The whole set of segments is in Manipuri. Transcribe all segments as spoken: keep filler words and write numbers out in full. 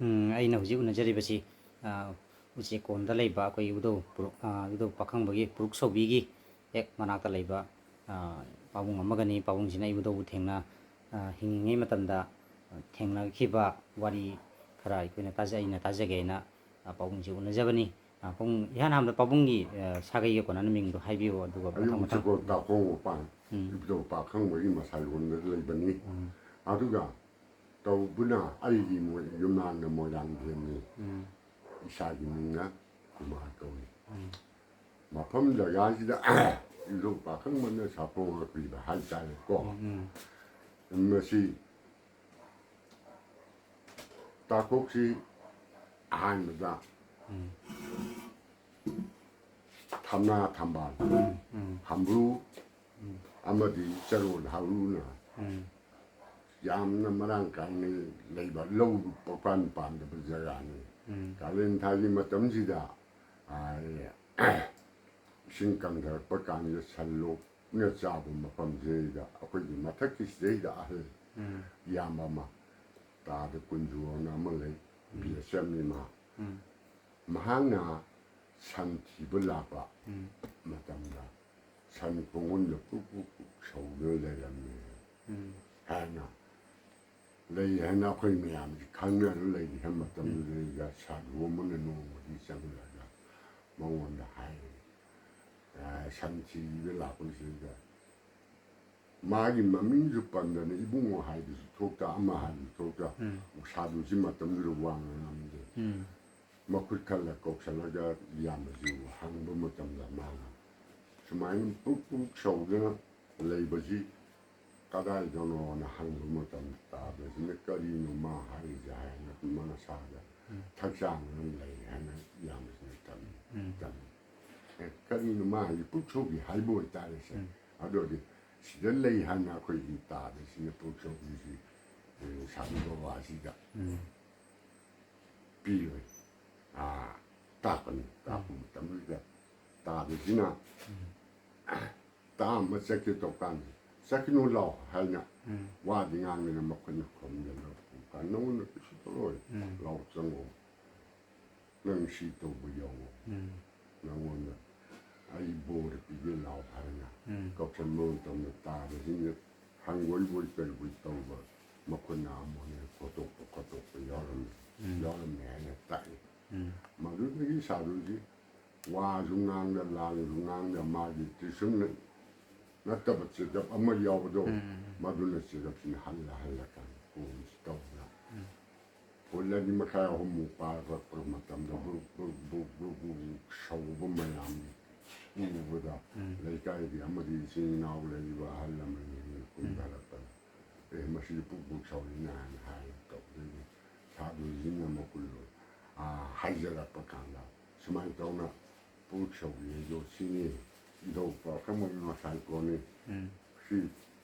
ꯎꯝ, ꯑꯩꯅ ꯍꯧꯖꯤꯛ ꯎꯅꯖꯔꯤꯕꯁꯤ, ꯑ, ꯎꯆꯦꯛꯀꯣꯟꯗ ꯂꯩꯕ ꯑꯩꯈꯣꯏ ꯏꯕꯨꯙꯧ ꯄꯨꯔꯨ-, ꯑ, ꯏꯕꯨꯙꯧ ꯄꯥꯈꯪꯕꯒꯤ ꯄꯨꯔꯨꯛ ꯁꯧꯕꯤꯒꯤ ꯍꯦꯛ ꯃꯅꯥꯛꯇ ꯂꯩꯕ, ꯑ, ꯄꯥꯕꯨꯡ ꯑꯃꯒꯅꯤ꯫ ꯄꯥꯕꯨꯡꯁꯤꯅ ꯏꯕꯨꯙꯧꯕꯨ ꯊꯦꯡꯅ-, ꯑ, ꯍꯤꯡꯉꯤꯉꯩ ꯃꯇꯝꯗ, ꯑ, ꯊꯦꯡꯅꯈꯤꯕ ꯋꯥꯔꯤ ꯈꯔ ꯑꯩꯈꯣꯏꯅ ꯇꯥꯖ-, ꯑꯩꯅ ꯇꯥꯖꯒꯦ ꯍꯥꯏꯅ, ꯑ, ꯄꯥꯕꯨꯡꯁꯤ ꯎꯅꯖꯕꯅꯤ꯫ ꯑ, ꯄꯥꯕꯨꯡ, ꯏꯍꯥꯟ ꯍꯥꯟꯕꯗ ꯄꯥꯕꯨꯡꯒꯤ, ꯑ, ꯁꯥꯒꯩꯒ ꯀꯣꯟꯅꯅ ꯃꯤꯡꯗꯣ ꯍꯥꯏꯕꯤꯌꯨ, ꯑꯗꯨꯒ ꯃꯊꯪ ꯑꯩ ꯃꯊꯪ꯫ ꯎꯆꯦꯛꯀꯣꯟ ꯇꯥꯈꯣꯡ ꯃꯄꯥꯟ, ꯎꯝ꯫ ꯏꯕꯨꯙꯧ ꯄꯥꯈꯪꯕꯒꯤ ꯃꯁꯥꯏꯔꯣꯝꯗ ꯂꯩꯕꯅꯤ꯫ ꯎꯝ꯫ ꯑꯗꯨꯒ ꯇꯧꯕꯅ ꯑꯩꯒꯤ ꯃꯣꯏ ꯌꯨꯝꯅꯥꯝꯅ ꯃꯣꯏꯔꯥꯡꯊꯦꯝꯅꯤ꯫ ꯎꯝ꯫ ꯏꯁꯥꯒꯤ ꯃꯤꯡꯅ ꯀꯨꯃꯥꯔ ꯀꯧꯏ꯫ ꯎꯝ꯫ ꯃꯐꯝ ꯖꯒꯥꯁꯤꯗ ꯏꯕꯨꯙꯧ ꯄꯥꯈꯪꯕꯅ ꯁꯥꯐꯣꯡ ꯄꯤꯕ ꯍꯥꯏꯇꯥꯔꯦꯀꯣ꯫ ꯎꯝ, ꯎꯝ꯫ ꯃꯁꯤ ꯇꯥꯀꯣꯛꯁꯤ ꯑꯍꯥꯟꯕꯗ ꯎꯝ꯫ ꯊꯝꯅꯥ ꯊꯝꯕꯥꯜ, ꯎꯝ, ꯎꯝ꯫ ꯍꯝꯕ꯭ꯔꯨ ꯎꯝ꯫ ꯑꯃꯗꯤ ꯆꯔꯣꯜ ꯍꯥꯎꯔꯨꯅ ꯎꯝ꯫ ꯌꯥꯝꯅ ꯃꯔꯥꯡ ꯀꯥꯏꯅ ꯂꯩꯕ ꯂꯧ ꯄꯣꯛꯄꯥꯟ ꯄꯥꯟꯗꯕ ꯖꯒꯥꯅꯤ꯫ ꯎꯝ꯫ ꯀꯥꯂꯦꯟ ꯊꯥꯒꯤ ꯃꯇꯝꯁꯤꯗ, ꯑꯥ, ꯏꯁꯤꯡ ꯀꯪꯊꯔꯛꯄ ꯀꯥꯟꯗ ꯁꯟ ꯂꯣꯛꯅ ꯆꯥꯕ ꯃꯐꯝꯁꯤꯗ ꯑꯩꯈꯣꯏꯒꯤ ꯃꯊꯛꯀꯤ ꯁꯤꯗꯩꯗ ꯑꯍꯜ ꯎꯝ꯫ ꯏꯌꯥꯝꯕ ꯑꯃ, ꯇꯥꯗ ꯀꯨꯟꯖꯨ ꯑꯅ ꯑꯃ ꯂꯩ, ꯎꯝ꯫ ꯕꯤ ꯑꯦꯁ ꯑꯦꯐꯅꯤ ꯃꯥ꯫ ꯎꯝ꯫ ꯃꯍꯥꯛꯅ ꯁꯟ ꯊꯤꯕ ꯂꯥꯛꯄ ꯎꯝ꯫ ꯃꯇꯝꯗ ꯁꯟ ꯈꯣꯡꯒꯨꯟꯗ ꯄꯨꯛ ꯄꯨꯛ ꯄꯨꯛ ꯁꯧꯗꯨꯅ ꯂꯩꯔꯝꯃꯤ ꯎꯝ꯫ ꯍꯥꯏꯅ ꯂꯩ ꯍꯥꯏꯅ ꯑꯩꯈꯣꯏ ꯃꯌꯥꯝꯁꯤ ꯈꯪꯅꯔ ꯂꯩꯔꯤ ꯍꯥꯏ ꯃꯇꯝꯗꯨꯗꯩꯗ ꯁꯥꯗꯨ ꯑꯃꯅ ꯅꯣꯡꯃꯗꯤ ꯆꯪꯂꯒ ꯃꯉꯣꯟꯗ ꯍꯥꯏꯔꯦ, "ꯑ, ꯁꯟ ꯊꯤꯕ ꯂꯥꯛꯄꯁꯤꯗ ꯃꯥꯒꯤ ꯃꯃꯤꯡꯁꯨ ꯄꯟꯗꯅ ꯏꯕꯨꯡꯉꯣ ꯍꯥꯏꯕꯁꯨ ꯊꯣꯛꯇ, ꯑꯃ ꯍꯥꯏꯕꯁꯨ ꯊꯣꯛꯇ, ꯎꯝ꯫ ꯁꯥꯗꯨꯁꯤ ꯃꯇꯝꯗꯨꯗ ꯋꯥ ꯉꯥꯡꯉꯝꯗꯦ꯫ ꯎꯝ꯫ ꯃꯈꯨꯠ ꯈꯜꯂ ꯀꯧꯁꯜꯂꯒ ꯏꯌꯥꯝꯕꯁꯤꯕꯨ ꯍꯪꯕ ꯃꯇꯝꯗ ꯃꯥꯅ ꯁꯨꯃꯥꯏꯅ ꯄꯨꯛ ꯄꯨꯛ ꯁꯧꯗꯅ ꯂꯩꯕꯁꯤ ꯀꯗꯥꯏꯗꯅꯣꯅ ꯍꯪꯕ ꯃꯇꯝꯗ ꯇꯥꯕꯁꯤꯅ ꯀꯔꯤꯅꯣ ꯃꯥ ꯍꯥꯏꯔꯤꯁꯦ ꯍꯥꯏꯅ ꯃꯁꯥꯗ ꯎꯝ꯫ ꯊꯛꯆꯥꯡꯅ ꯂꯩ ꯍꯥꯏꯅ ꯏꯌꯥꯝꯕꯁꯤꯅ ꯇꯝꯃꯤ꯫ ꯎꯝ꯫ ꯇꯝꯃꯤ꯫ ꯑꯦ, ꯀꯔꯤꯅꯣ ꯃꯥ ꯍꯥꯏꯁꯦ? ꯄꯨꯛ ꯁꯧꯕꯤ ꯍꯥꯏꯕ ꯑꯣꯏꯇꯥꯔꯦ ꯁꯦ꯫ ꯎꯝ꯫ ꯑꯗꯨꯗꯤ ꯁꯤꯗ ꯂꯩ ꯍꯥꯏꯅ ꯑꯩꯈꯣꯏꯒꯤ ꯇꯥꯗ ꯁꯤꯅ ꯄꯨꯛ ꯁꯧꯕꯤꯁꯤ, ꯑꯦ, ꯁꯥꯕꯤ ꯕꯕꯥꯁꯤꯗ ꯎꯝ꯫ ꯄꯤꯔꯣꯏ꯫ ꯑꯥ, ꯇꯥꯛꯄꯅꯤ꯫ ꯇꯥꯛꯄ ꯎꯝ꯫ ꯃꯇꯝꯗꯨꯗ ꯇꯥꯕꯁꯤꯅ ꯎꯝ꯫ ꯇꯥ ꯑꯃ ꯆꯠꯀꯦ ꯇꯧꯀꯥꯟꯗ, "ꯆꯠꯈꯤꯅꯨ ꯂꯥꯎ" ꯍꯥꯏꯅ ꯎꯝ꯫ ꯋꯥꯗꯤ ꯉꯥꯡꯗꯅ ꯃꯈꯨꯠꯅ ꯈꯨꯝꯗꯅ ꯅꯉꯣꯟꯗ ꯀꯩꯁꯨ ꯇꯧꯔꯣꯏ, ꯎꯝ꯫ ꯂꯥꯎ ꯆꯪꯉꯣ, ꯅꯪ ꯁꯤ ꯇꯧꯕ ꯌꯥꯎꯋꯣ, ꯎꯝ꯫ ꯅꯉꯣꯟꯗ ꯑꯩ ꯕꯣꯔ ꯄꯤꯒꯦ ꯂꯥꯎ ꯍꯥꯏꯅ ꯎꯝ꯫ ꯀꯧꯁꯟꯕ ꯃꯇꯝꯗ ꯇꯥꯕꯁꯤꯡꯗ ꯍꯪꯒꯣꯏꯕꯣꯏ ꯀꯩꯕꯣꯏ ꯇꯧꯕ, ꯃꯈꯨꯠꯅ ꯑꯃꯨꯛ ꯍꯦꯟꯅ ꯈꯣꯠꯇꯣꯛꯄ ꯈꯣꯠꯇꯣꯛꯄ ꯌꯥꯎꯔꯝꯃꯤ꯫ ꯎꯝ꯫ ꯌꯥꯎꯔꯝꯃꯤ ꯍꯥꯏꯅ ꯇꯥꯛꯏ꯫ ꯎꯝ꯫ ꯃꯗꯨꯗꯒꯤ ꯁꯥꯗꯨꯁꯤ ꯋꯥꯁꯨ ꯉꯥꯡꯗ, ꯂꯥꯡꯁꯨ ꯉꯥꯡꯗ, ꯃꯥꯒꯤ ꯇ꯭ꯌꯨꯁꯟ ꯅꯠꯇꯕ ꯆꯦꯒꯞ ꯑꯃ ꯌꯥꯎꯕꯗꯣ, ꯎꯝ, ꯎꯝ, ꯎꯝ꯫ ꯃꯗꯨꯅ ꯆꯦꯒꯞꯁꯤꯅ ꯍꯜꯂ ꯍꯜꯂꯀꯥꯟꯗ ꯀꯣꯝꯁꯤ ꯇꯧꯗꯅ ꯎꯝ꯫ ꯐꯨꯠ ꯑꯅꯤ ꯃꯈꯥꯏ ꯑꯍꯨꯝꯃꯨꯛ ꯄꯥꯔꯛꯄ ꯃꯇꯝꯗ ꯕꯨꯛ ꯕꯨꯛ ꯕꯨꯛ ꯕꯨꯛ ꯕꯨꯛ ꯕꯨꯛ ꯁꯧꯕ ꯃꯌꯥꯝ ꯎꯕꯗ, ꯎꯝ꯫ ꯂꯩꯀꯥꯏꯒꯤ ꯑꯃꯗꯤ ꯏꯆꯤꯟ ꯏꯅꯥꯎ ꯂꯩꯔꯤꯕ ꯑꯍꯜ ꯂꯃꯟꯁꯤꯡꯅ ꯎꯝ꯫ ꯀꯨꯝꯊꯔꯛꯄꯗ, "ꯑꯦ, ꯃꯁꯤꯗꯤ ꯄꯨꯛ ꯕꯨꯛ ꯁꯧꯔꯤꯅ" ꯍꯥꯏꯅ ꯍꯥꯏꯔꯒ ꯇꯧꯗꯣꯏꯅꯤ꯫ ꯁꯥꯗꯨꯁꯤꯅ ꯃꯈꯨꯜ, ꯑꯥ, ꯍꯥꯏꯖꯔꯛꯄ ꯀꯥꯟꯗ, ꯁꯨꯃꯥꯏꯅ ꯇꯧꯅ ꯄꯨꯛ ꯁꯧꯔꯤ ꯍꯥꯏꯗꯣ ꯁꯤꯅꯤ, ꯏꯙꯧ ꯄꯥꯈꯪꯕꯒꯤ ꯃꯁꯥꯏꯀꯣꯅꯤ꯫ ꯎꯝ꯫ ꯁꯤ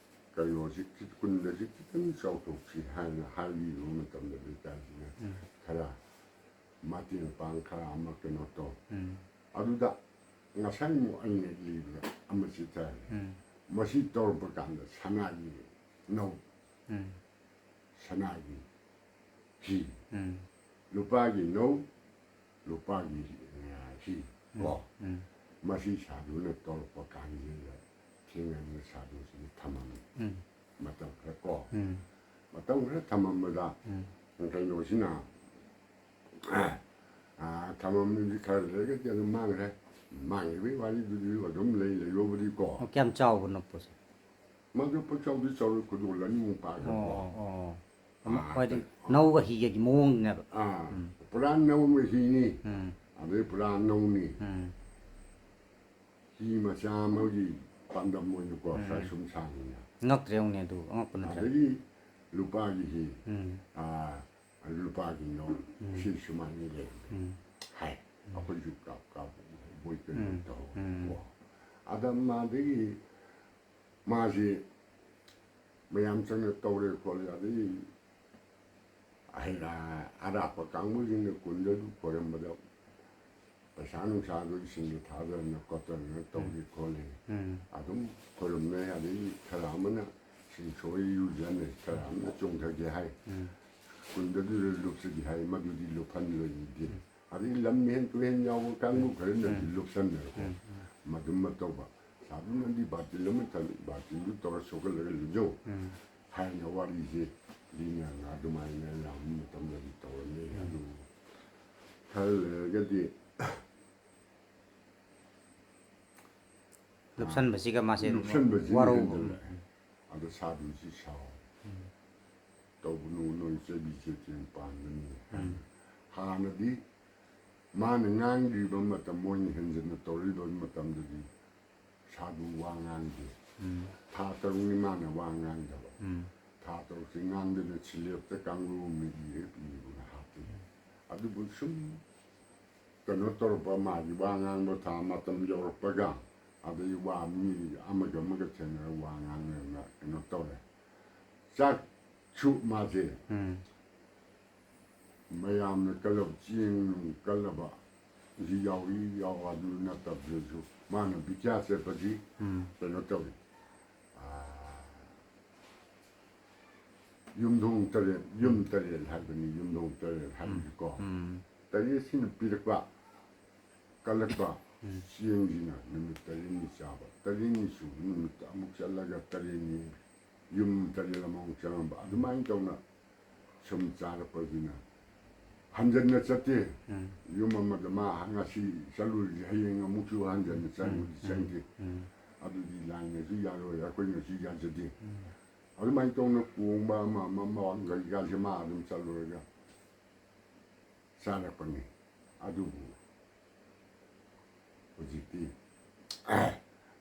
ꯀꯩꯅꯣꯁꯤ ꯈꯤ-, ꯀꯨꯟꯗꯁꯤ ꯈꯤꯇꯪ ꯆꯥꯎꯊꯣꯛꯁꯤ ꯍꯥꯏꯅ ꯍꯥꯏꯕꯤꯕ ꯃꯇꯝꯗ ꯂꯩꯀꯥꯏꯁꯤꯅ ꯎꯝ꯫ ꯈꯔ ꯃꯇꯦꯡ ꯄꯥꯡ, ꯈꯔ ꯑꯃ ꯀꯩꯅꯣ ꯇꯧ꯫ ꯎꯝ꯫ ꯑꯗꯨꯗ ꯉꯁꯥꯏꯃꯨꯛ ꯑꯩꯅ ꯂꯤꯕꯗ ꯑꯃ ꯆꯤꯊꯔꯦ꯫ ꯎꯝ꯫ ꯃꯁꯤ ꯇꯧꯔꯛꯄ ꯀꯥꯟꯗ ꯁꯅꯥꯒꯤ ꯅꯧ, ꯎꯝ꯫ ꯁꯅꯥꯒꯤ ꯍꯤ, ꯎꯝ꯫ ꯂꯨꯄꯥꯒꯤ ꯅꯧ, ꯂꯨꯄꯥꯒꯤ, ꯑ, ꯍꯤ ꯎꯝ꯫ ꯀꯣ, ꯎꯝ꯫ ꯃꯁꯤ ꯁꯥꯗꯨꯅ ꯇꯧꯔꯛꯄ ꯀꯥꯟꯁꯤꯗ ꯊꯦꯡꯅꯗꯨꯅ ꯁꯥꯗꯨꯁꯤꯅ ꯊꯝꯃꯝꯃꯤ꯫ ꯎꯝ꯫ ꯃꯇꯝ ꯈꯔ ꯀꯣ, ꯎꯝ꯫ ꯃꯇꯝ ꯈꯔ ꯊꯝꯃꯝꯕꯗ ꯎꯝ꯫ ꯀꯩꯅꯣꯁꯤꯅ, ꯑ, ꯊꯝꯃꯝꯃꯤꯗꯤ ꯈꯔ ꯂꯩꯔꯒꯗꯤ ꯑꯗꯨꯝ ꯃꯥꯡꯈ꯭ꯔꯦ꯫ ꯃꯥꯡꯈꯤꯕꯒꯤ ꯋꯥꯔꯤꯗꯨꯗꯤ ꯑꯗꯨꯝ ꯂꯩ, ꯂꯩꯕꯕꯨꯗꯤꯀꯣ꯫ ꯑꯣ, ꯀꯌꯥꯝ ꯆꯥꯎꯕꯅꯣ ꯄꯣꯠꯁꯦ? ꯃꯗꯨ ꯄꯣꯠ ꯆꯥꯎꯗꯤ ꯆꯥꯎꯔꯣꯏ, ꯈꯨꯗꯣꯜ ꯑꯅꯤꯃꯨꯛ ꯄꯥꯏꯔꯒꯀꯣ꯫ ꯑꯣ, ꯑꯣ, ꯑꯣ꯫ ꯑꯃ ꯑꯥ, ꯍꯥꯏꯗꯤ ꯀꯩ-, ꯅꯧꯒ ꯍꯤꯒꯒꯤ ꯃꯑꯣꯡꯅꯦꯕ꯫ ꯑꯥ, ꯎꯝ꯫ ꯄꯨꯔꯥ ꯅꯧ ꯍꯤꯅꯤ꯫ ꯎꯝ꯫ ꯑꯗꯩ ꯄꯨꯔꯥ ꯅꯧꯅꯤ꯫ ꯎꯝ꯫ ꯍꯤ ꯃꯆꯥ ꯑꯃꯒꯤ ꯄꯥꯟꯗꯝ ꯑꯣꯏꯅꯀꯣ, ꯎꯝ꯫ ꯈꯔ ꯁꯨꯝ ꯁꯥꯡꯉꯤꯅ꯫ ꯉꯛꯇ꯭ꯔꯦ ꯌꯦꯡꯉꯨꯅꯦ ꯑꯗꯨ, ꯑꯉꯛꯄ ꯅꯠꯇ꯭ꯔꯦ? ꯑꯗꯒꯤ ꯂꯨꯄꯥꯒꯤ ꯍꯤ, ꯎꯝ꯫ ꯑꯥ, ꯂꯨꯄꯥꯒꯤ ꯅꯧ, ꯎꯝ꯫ ꯁꯤ ꯁꯨꯃꯥꯏꯅ ꯂꯩꯔꯝꯃꯦ ꯎꯝ꯫ ꯍꯥꯏ꯫ ꯎꯝ꯫ ꯑꯩꯈꯣꯏꯁꯨ ꯀꯥꯞ ꯀꯥꯞ ꯕꯣꯏ ꯀꯩꯅꯣ ꯎꯝ꯫ ꯇꯧꯍꯧꯕꯀꯣ꯫ ꯎꯝ꯫ ꯑꯗ ꯃꯥꯗꯒꯤ ꯃꯥꯁꯤ ꯃꯌꯥꯝ ꯆꯪꯅ ꯇꯧꯔꯦ ꯈꯣꯠꯂꯦ, ꯑꯗꯒꯤ ꯑꯍꯩ-, ꯑꯔꯥꯛꯄ ꯀꯥꯡꯕꯨꯁꯤꯡꯅ ꯀꯨꯟꯗ ꯑꯗꯨ ꯈꯣꯏꯔꯝꯕꯗ ꯄꯩꯁꯥ ꯅꯨꯡꯁꯥꯗꯣ ꯏꯁꯤꯡꯗ ꯊꯥꯗꯗꯅ ꯈꯣꯠꯇꯅ ꯇꯧꯔꯤ ꯈꯣꯠꯂꯤ꯫ ꯎꯝ꯫ ꯑꯗꯨꯝ ꯈꯣꯏꯔꯝꯅꯩ꯫ ꯑꯗꯒꯤ ꯈꯔ ꯑꯃꯅ ꯁꯤꯡꯁꯣꯏ ꯏꯔꯨꯖꯅꯩ, ꯈꯔ ꯑꯃꯅ ꯆꯣꯡꯊꯒꯦ ꯍꯥꯏ꯫ ꯎꯝ꯫ ꯀꯨꯟꯗꯗꯨꯗ ꯂꯨꯞꯆꯒꯦ ꯍꯥꯏ, ꯃꯗꯨꯗꯤ ꯂꯨꯞꯍꯜꯂꯣꯏꯗꯤ꯫ ꯑꯗꯒꯤ ꯂꯝ ꯍꯦꯟ ꯇꯨꯍꯦꯟ ꯌꯥꯎꯕ ꯀꯥꯡꯕꯨ ꯈꯔꯅꯗꯤ ꯂꯨꯞꯁꯟꯅꯔꯛꯄ꯫ ꯃꯗꯨꯝꯕ ꯇꯧꯕ꯫ ꯁꯥꯗꯨꯅꯗꯤ ꯕꯥꯔꯇꯤꯟ ꯑꯃ ꯊꯝꯃꯤ, ꯕꯥꯔꯇꯤꯟꯗꯨ ꯇꯧꯔ ꯁꯣꯛꯍꯜꯂꯒ ꯂꯨꯖꯧ ꯍꯥꯏꯅ ꯋꯥꯔꯤꯁꯦ ꯂꯤꯅꯔꯒ ꯑꯗꯨꯃꯥꯏꯅ ꯌꯥꯝꯕ ꯃꯇꯝꯗꯗꯤ ꯇꯧꯔꯝꯃꯤ꯫ ꯑꯗꯨ ꯈꯔ ꯂꯩꯔꯒꯗꯤ ꯂꯨꯞꯁꯟꯕꯁꯤꯒ ꯃꯥꯁꯦ ꯂꯨꯞꯁꯟꯕꯁꯤꯅ ꯋꯥꯔꯧ ꯍꯦꯟꯖꯜꯂꯛꯑꯦ꯫ ꯑꯗꯣ ꯁꯥꯗꯨꯁꯤ ꯁꯥꯎ꯫ ꯇꯧꯒꯅꯨ, ꯅꯣꯏ ꯆꯩꯕꯤ ꯆꯩꯊꯦꯡ ꯄꯥꯟꯒꯅꯤ ꯍꯥꯏꯅ꯫ ꯍꯥꯟꯅꯗꯤ ꯃꯥꯅ ꯉꯥꯡꯗ꯭ꯔꯤꯕ ꯃꯇꯝ, ꯃꯣꯏꯅ ꯍꯦꯟꯖꯟꯅ ꯇꯧꯔꯛꯏꯕ ꯃꯇꯝꯗꯗꯤ ꯁꯥꯗꯨ ꯋꯥ ꯉꯥꯡꯗꯦ꯫ ꯊꯥ ꯇꯔꯨꯛꯅꯤ ꯃꯥꯅ ꯋꯥ ꯉꯥꯡꯗꯕ꯫ ꯊꯥ ꯇꯔꯨꯛꯁꯤ ꯉꯥꯡꯗꯅ ꯁꯤꯂꯦꯞꯇ ꯀꯥꯡꯕꯨ ꯑꯃ ꯏꯔꯦ ꯄꯤꯕꯅ ꯍꯥꯞꯇꯣꯏꯅꯦ꯫ ꯑꯗꯨꯕꯨ ꯁꯨꯝ ꯀꯩꯅꯣ ꯇꯧꯔꯛꯄ, ꯃꯥꯒꯤ ꯋꯥ ꯉꯥꯡꯕ ꯊꯥ ꯃꯇꯝ ꯌꯧꯔꯛꯄꯒ, ꯑꯗꯩ ꯋꯥ ꯃꯤ ꯑꯃꯒ ꯑꯃꯒ ꯊꯦꯡꯅꯔ ꯋꯥ ꯉꯥꯡꯅꯗꯅ ꯀꯩꯅꯣ ꯇꯧꯔꯦ꯫ ꯆꯥꯛꯁꯨ ꯃꯥꯁꯦ ꯎꯝ꯫ ꯃꯌꯥꯝꯅ ꯀꯜꯂꯕ, ꯆꯦꯡ ꯅꯨꯡ ꯀꯜꯂꯕ ꯁꯤ ꯌꯥꯎꯏ, ꯌꯥꯎ ꯑꯗꯨ ꯅꯠꯇꯕꯗꯁꯨ ꯃꯥꯅ ꯕꯤꯀ꯭ꯌꯥ ꯆꯠꯄꯁꯤ ꯎꯝ꯫ ꯀꯩꯅꯣ ꯇꯧꯏ꯫ ꯌꯨꯝꯊꯣꯡ ꯇꯔꯦꯠ, ꯌꯨꯝ ꯇꯔꯦꯠ ꯍꯥꯏꯕꯅꯤ, ꯌꯨꯝꯊꯣꯡ ꯇꯔꯦꯠ ꯍꯥꯏꯕꯅꯤꯀꯣ꯫ ꯎꯝ꯫ ꯇꯔꯦꯠꯁꯤꯅ ꯄꯤꯔꯛꯄ ꯀꯜꯂꯛꯄ ꯆꯦꯡꯁꯤꯅ ꯅꯨꯃꯤꯠ ꯇꯔꯦꯠꯅꯤ ꯆꯥꯕ, ꯇꯔꯦꯠꯅꯤ ꯁꯨꯕ ꯅꯨꯃꯤꯠꯇ ꯑꯃꯨꯛ ꯆꯠꯂꯒ ꯇꯔꯦꯠꯅꯤ, ꯌꯨꯝ ꯇꯔꯦꯠ ꯑꯃꯃꯨꯛ ꯆꯪꯉꯝꯕ, ꯑꯗꯨꯃꯥꯏꯅ ꯇꯧꯅ ꯁꯨꯝ ꯆꯥꯔꯛꯄꯁꯤꯅ ꯍꯟꯖꯟꯅ ꯆꯠꯇꯦ꯫ ꯎꯝ꯫ ꯌꯨꯝ ꯑꯃꯗ ꯃꯥ ꯉꯁꯤ ꯆꯠꯂꯨꯔꯗꯤ ꯍꯌꯦꯡ ꯑꯃꯨꯛꯁꯨ ꯍꯟꯖꯟꯅ ꯆꯪꯕꯗꯤ ꯆꯪꯗꯦ꯫ ꯎꯝ꯫ ꯑꯗꯨꯗꯤ ꯂꯥꯏꯅꯁꯨ ꯌꯥꯔꯣꯏ, ꯑꯩꯈꯣꯏꯅꯁꯨ ꯌꯥꯖꯗꯦ꯫ ꯑꯗꯨꯃꯥꯏꯅ ꯇꯧꯅ ꯀꯣꯡꯕ ꯑꯃ ꯑꯃ ꯑꯃ ꯀꯔꯤ ꯀꯥꯁꯦ ꯃꯥ ꯑꯗꯨꯝ ꯆꯠꯂꯨꯔꯒ ꯆꯥꯔꯛꯄꯅꯤ꯫ ꯑꯗꯨꯕꯨ ꯍꯧꯖꯤꯛꯇꯤ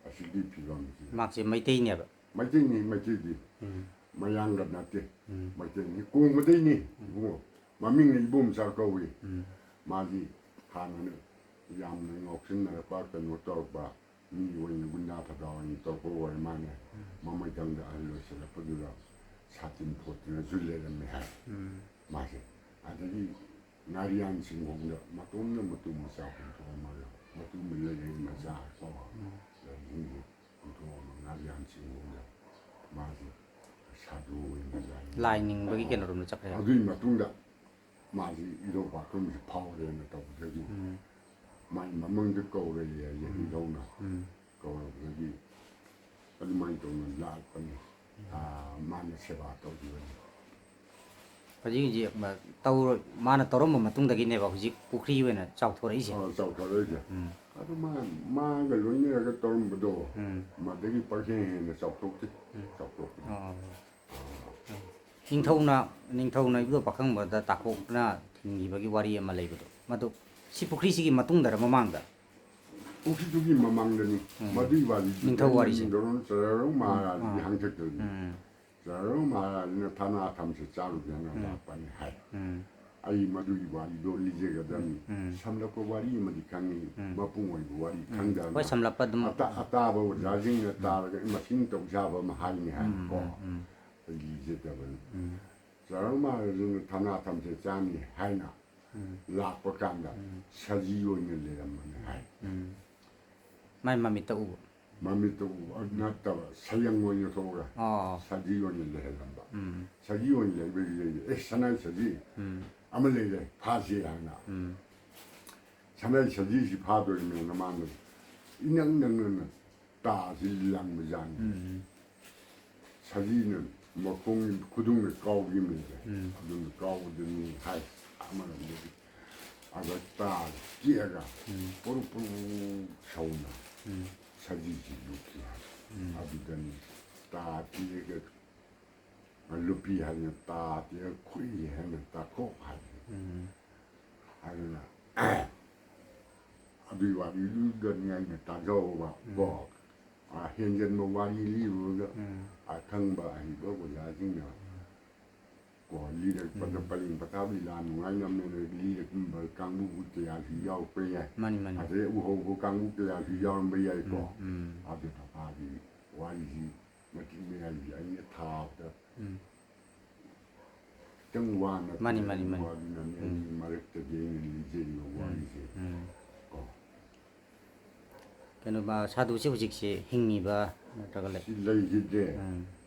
ꯑꯁꯤꯒꯤ ꯐꯤꯕꯝꯁꯤ ꯃꯍꯥꯛꯁꯦ ꯃꯩꯇꯩꯅꯦꯕ꯫ ꯃꯩꯇꯩꯅꯤ, ꯃꯩꯇꯩꯗꯤ ꯎꯝ꯫ ꯃꯌꯥꯡꯒ ꯅꯠꯇꯦ꯫ ꯎꯝ꯫ ꯃꯩꯇꯩꯅꯤ, ꯀꯣꯡꯕꯗꯩꯅꯤ ꯏꯕꯨꯡꯉꯣ꯫ ꯃꯃꯤꯡꯅ ꯏꯕꯣꯝꯆꯥ ꯀꯧꯏ꯫ ꯎꯝ꯫ ꯃꯥꯗꯤ ꯍꯥꯟꯅꯅ ꯌꯥꯝꯅ ꯉꯥꯎꯁꯤꯟꯅꯔꯛꯄ, ꯀꯩꯅꯣ ꯇꯧꯔꯛꯄ ꯃꯤ ꯑꯣꯏꯅ, ꯒꯨꯟꯗꯥ ꯐꯗꯥ ꯑꯣꯏꯅ ꯇꯧꯔꯛꯄ ꯑꯣꯏꯔ ꯃꯥꯜꯂꯦ꯫ ꯃꯃꯩꯊꯪꯗ ꯑꯍꯜ ꯑꯣꯏꯁꯤꯜꯂꯛꯄꯗꯨꯗ ꯁꯥꯇꯤꯟ ꯐꯣꯠꯇꯨꯅꯁꯨ ꯂꯩꯔꯝꯃꯦ ꯍꯥꯏ꯫ ꯎꯝ꯫ ꯃꯥꯁꯦ ꯑꯗꯒꯤ ꯉꯥꯔꯤꯌꯥꯟ ꯆꯤꯡꯈꯣꯡꯗ ꯃꯇꯣꯝꯗ ꯃꯇꯨ ꯃꯆꯥ ꯍꯨꯟꯗꯣꯛꯑꯝꯃꯒ, ꯃꯇꯨ ꯂꯩꯔꯩ ꯃꯆꯥ ꯀꯣ, ꯂꯩꯔꯩꯁꯤꯡꯗꯨ ꯍꯨꯟꯗꯣꯛꯑꯝꯃꯒ ꯉꯥꯔꯤꯌꯥꯟ ꯆꯤꯡꯈꯣꯡꯗ ꯃꯥꯁꯦ ꯁꯥꯗꯨ ꯑꯣꯏꯅ ꯂꯥꯏ ꯂꯥꯏ ꯅꯤꯡꯕꯒꯤ ꯀꯩꯅꯣꯔꯣꯝꯗ ꯆꯠꯈ꯭ꯔꯦ꯫ ꯑꯗꯨꯒꯤ ꯃꯇꯨꯡꯗ ꯃꯥꯁꯤ ꯏꯙꯧ ꯄꯥꯈ꯭ꯔꯝꯁꯤ ꯐꯥꯎꯔꯦꯅ ꯇꯧꯕꯗꯒꯤ ꯎꯝ, ꯃꯥꯏ ꯃꯃꯪꯗ ꯀꯧꯔꯦ ꯍꯥꯏꯌꯦ ꯏꯙꯧꯅ꯫ ꯎꯝ, ꯀꯧꯔꯕꯗꯒꯤ ꯑꯗꯨꯃꯥꯏꯅ ꯇꯧꯅ ꯂꯥꯛꯄꯅꯤ꯫ ꯑꯥ, ꯃꯥꯅ ꯁꯦꯕꯥ ꯇꯧꯈꯤꯕꯅꯤ꯫ ꯍꯧꯖꯤꯛ ꯍꯧꯖꯤꯛ ꯃ-, ꯇꯧꯔ-, ꯃꯥꯅ ꯇꯧꯔꯝꯕ ꯃꯇꯨꯡꯗꯒꯤꯅꯦꯕ ꯍꯧꯖꯤꯛ ꯄꯨꯈ꯭ꯔꯤ ꯑꯣꯏꯅ ꯆꯥꯎꯊꯣꯔꯛꯏꯁꯦ꯫ ꯑꯥ, ꯆꯥꯎꯊꯣꯔꯛꯏꯁꯦ꯫ ꯎꯝ, ꯑꯗꯨ ꯃꯥ-, ꯃꯥꯒ ꯂꯣꯏꯅꯔꯒ ꯇꯧꯔꯝꯕꯗꯣ ꯎꯝ, ꯃꯗꯒꯤ ꯄꯪꯍꯦꯟ ꯍꯦꯟꯅ ꯆꯥꯎꯊꯣꯛꯇꯦ꯫ ꯆꯥꯎꯊꯣꯛꯄꯗꯤ ꯑꯣ꯫ ꯅꯤꯡꯊꯧꯅ, ꯅꯤꯡꯊꯧꯅ ꯏꯕꯨꯙꯧ ꯄꯥꯈꯪꯕꯗ ꯇꯥꯡꯈꯣꯛꯅ ꯊꯤꯡꯈꯤꯕꯒꯤ ꯋꯥꯔꯤ ꯑꯃ ꯂꯩꯕꯗꯣ, ꯃꯗꯨ ꯁꯤ ꯄꯨꯈ꯭ꯔꯤꯁꯤꯒꯤ ꯃꯇꯨꯡꯗꯔ ꯃꯃꯥꯡꯗ? ꯄꯨꯈ꯭ꯔꯤꯗꯨꯒꯤ ꯃꯃꯥꯡꯗꯅꯤ꯫ ꯎꯝ꯫ ꯃꯗꯨꯒꯤ ꯋꯥꯔꯤꯗꯨ ꯅꯤꯡꯊꯧ ꯋꯥꯔꯤꯁꯦ꯫ ꯅꯤꯡꯊꯧ ꯆꯔꯥꯔꯧ ꯃꯍꯥꯔꯥꯖꯒꯤ ꯑꯥ꯫ ꯍꯥꯛꯇꯛꯇꯅꯤ꯫ ꯎꯝ, ꯆꯔꯥꯔꯧ ꯃꯍꯥꯔꯥꯖꯅ ꯊꯅꯥ ꯊꯝꯁꯦ ꯆꯥꯔꯨꯒꯦꯅ ꯂꯥꯛꯄꯅꯤ ꯍꯥꯏ꯫ ꯎꯝ, ꯑꯩ ꯃꯗꯨꯒꯤ ꯋꯥꯔꯤꯗꯣ ꯂꯤꯖꯒꯗꯕꯅꯤ꯫ ꯎꯝ꯫ ꯁꯝꯂꯞꯄ ꯋꯥꯔꯤ ꯑꯃꯗꯤ ꯈꯪꯉꯤ, ꯎꯝ꯫ ꯃꯄꯨꯡ ꯑꯣꯏꯕ ꯋꯥꯔꯤ ꯎꯝ꯫ ꯈꯪꯗꯕꯅ ꯍꯣꯏ, ꯁꯝꯂꯞꯄ ꯑꯗꯨꯝ꯫ ꯑꯇꯥ-, ꯑꯇꯥꯕ ꯑꯣꯖꯥꯁꯤꯡꯅ ꯇꯥꯔꯒ "ꯑꯦ, ꯃꯁꯤꯅ ꯇꯧ ꯁꯥꯕ ꯑꯃ ꯍꯥꯏꯅꯤ" ꯍꯥꯏꯅꯀꯣ꯫ ꯎꯝ, ꯎꯝ, ꯑꯩ ꯂꯤꯖꯗꯕꯅꯤ꯫ ꯎꯝ, ꯆꯔꯥꯔꯧ ꯃꯍꯥꯔꯥꯖꯅ ꯊꯅꯥ ꯊꯝꯁꯦ ꯆꯥꯅꯤ ꯍꯥꯏꯅ ꯎꯝ, ꯂꯥꯛꯄ ꯀꯥꯟꯗ ꯎꯝ꯫ ꯁꯖꯤ ꯑꯣꯏꯅ ꯂꯩꯔꯝꯕꯅꯤ ꯍꯥꯏ꯫ ꯎꯝ꯫ ꯃꯥꯏ ꯃꯃꯤꯠꯇ ꯎꯕ꯫ ꯃꯃꯤꯠꯇ ꯎꯕ ꯅꯠꯇꯕ ꯁꯌꯪ ꯑꯣꯏꯅ ꯊꯣꯛꯑꯒ ꯑꯣ꯫ ꯁꯖꯤ ꯑꯣꯏꯅ ꯂꯩꯍꯜꯂꯝꯕ꯫ ꯎꯝ, ꯁꯖꯤ ꯑꯣꯏꯅ ꯂꯩꯕꯗꯨꯗ "ꯑꯦ, ꯁꯅꯥꯏ ꯁꯖꯤ ꯎꯝ, ꯑꯃ ꯂꯩꯔꯦ, ꯐꯥꯁꯤ" ꯍꯥꯏꯅ꯫ ꯎꯝ, ꯁꯅꯥꯏ ꯁꯖꯤꯁꯤ ꯐꯥꯗꯣꯔꯤꯕꯅꯦꯅ ꯃꯥꯅ ꯏꯅꯪ ꯅꯪꯅꯅ ꯇꯥꯁꯤ ꯂꯪꯕꯖꯥꯠꯅꯤ꯫ ꯎꯝ, ꯁꯖꯤꯅ ꯃꯈꯣꯡ ꯈꯨꯗꯨꯝꯅ ꯀꯥꯎꯈꯤꯕꯅꯦꯕ꯫ ꯎꯝ꯫ ꯑꯗꯨꯅ ꯀꯥꯎꯕꯗꯨꯅꯤ ꯍꯥꯏ ꯑꯃꯔꯣꯝꯗꯗꯤ꯫ ꯑꯗ ꯇꯥ ꯇꯦꯛꯑꯒ ꯎꯝ꯫ ꯄꯨꯔꯨꯞ ꯄꯨꯔꯨꯞ ꯁꯧꯅ ꯎꯝ꯫ ꯁꯖꯤꯁꯤ ꯂꯨꯞꯈꯤ ꯍꯥꯏ꯫ ꯎꯝ꯫ ꯑꯗꯨꯗꯅꯤ ꯇꯥ ꯇꯦꯛꯑꯒ ꯂꯨꯞꯄꯤ ꯍꯥꯏꯅ ꯇꯥ ꯇꯦꯛꯑꯒ ꯈꯨꯏ ꯍꯥꯏꯅ ꯇꯥꯈꯣꯛ ꯍꯥꯏ꯫ ꯎꯝ꯫ ꯑꯗꯨꯅ ꯑꯗꯨꯒꯤ ꯋꯥꯔꯤꯗꯨꯗꯅꯤ ꯑꯩꯅ ꯇꯥꯖꯍꯧꯕ ꯀꯣ꯫ ꯑꯥ, ꯍꯦꯟꯖꯟꯕ ꯋꯥꯔꯤ ꯂꯤꯔꯨꯔꯒ ꯎꯝ꯫ ꯑꯈꯪꯕ ꯑꯍꯩꯕ ꯑꯣꯖꯥꯁꯤꯡꯅ ꯀꯣ ꯂꯤꯔꯛꯄꯗ ꯄꯔꯦꯡ ꯄꯊꯥꯞ ꯂꯤꯂꯥ ꯅꯨꯡꯉꯥꯏꯅꯕꯅꯦꯅ ꯂꯤꯔꯛꯄ ꯀꯥꯡꯕꯨ ꯀꯌꯥꯁꯨ ꯌꯥꯎꯔꯛꯄ ꯌꯥꯏ꯫ ꯃꯥꯅꯤ, ꯃꯥꯅꯤ꯫ ꯑꯗꯩ ꯎꯍꯧꯕ ꯀꯥꯡꯕꯨ ꯀꯌꯥꯁꯨ ꯌꯥꯎꯔꯝꯕ ꯌꯥꯏꯀꯣ꯫ ꯎꯝ꯫ ꯑꯗꯨꯅ ꯃꯥꯒꯤ ꯋꯥꯔꯤꯁꯤ ꯃꯇꯤꯛ ꯃꯌꯥꯏꯒꯤ ꯑꯩꯅ ꯊꯥꯕꯗ ꯎꯝ꯫ ꯈꯤꯇꯪ ꯋꯥꯅ ꯃꯥꯅꯤ, ꯃꯥꯅꯤ, ꯃꯥꯅꯤ꯫ ꯋꯥꯗꯨꯅꯅꯦ ꯑꯩꯒꯤ ꯃꯔꯛꯇꯒꯤ ꯑꯩꯅ ꯂꯤꯖꯔꯤꯕ ꯋꯥꯔꯤꯁꯦ꯫ ꯎꯝ꯫ ꯀꯣ꯫ ꯀꯩꯅꯣ, ꯃꯥ-, ꯁꯥꯗꯨꯁꯦ ꯍꯧꯖꯤꯛꯁꯦ ꯍꯤꯡꯉꯤꯕ ꯅꯠꯇ꯭ꯔꯒ ꯂꯩ? ꯁꯤ ꯂꯩꯈꯤꯗꯦ꯫ ꯎꯝ꯫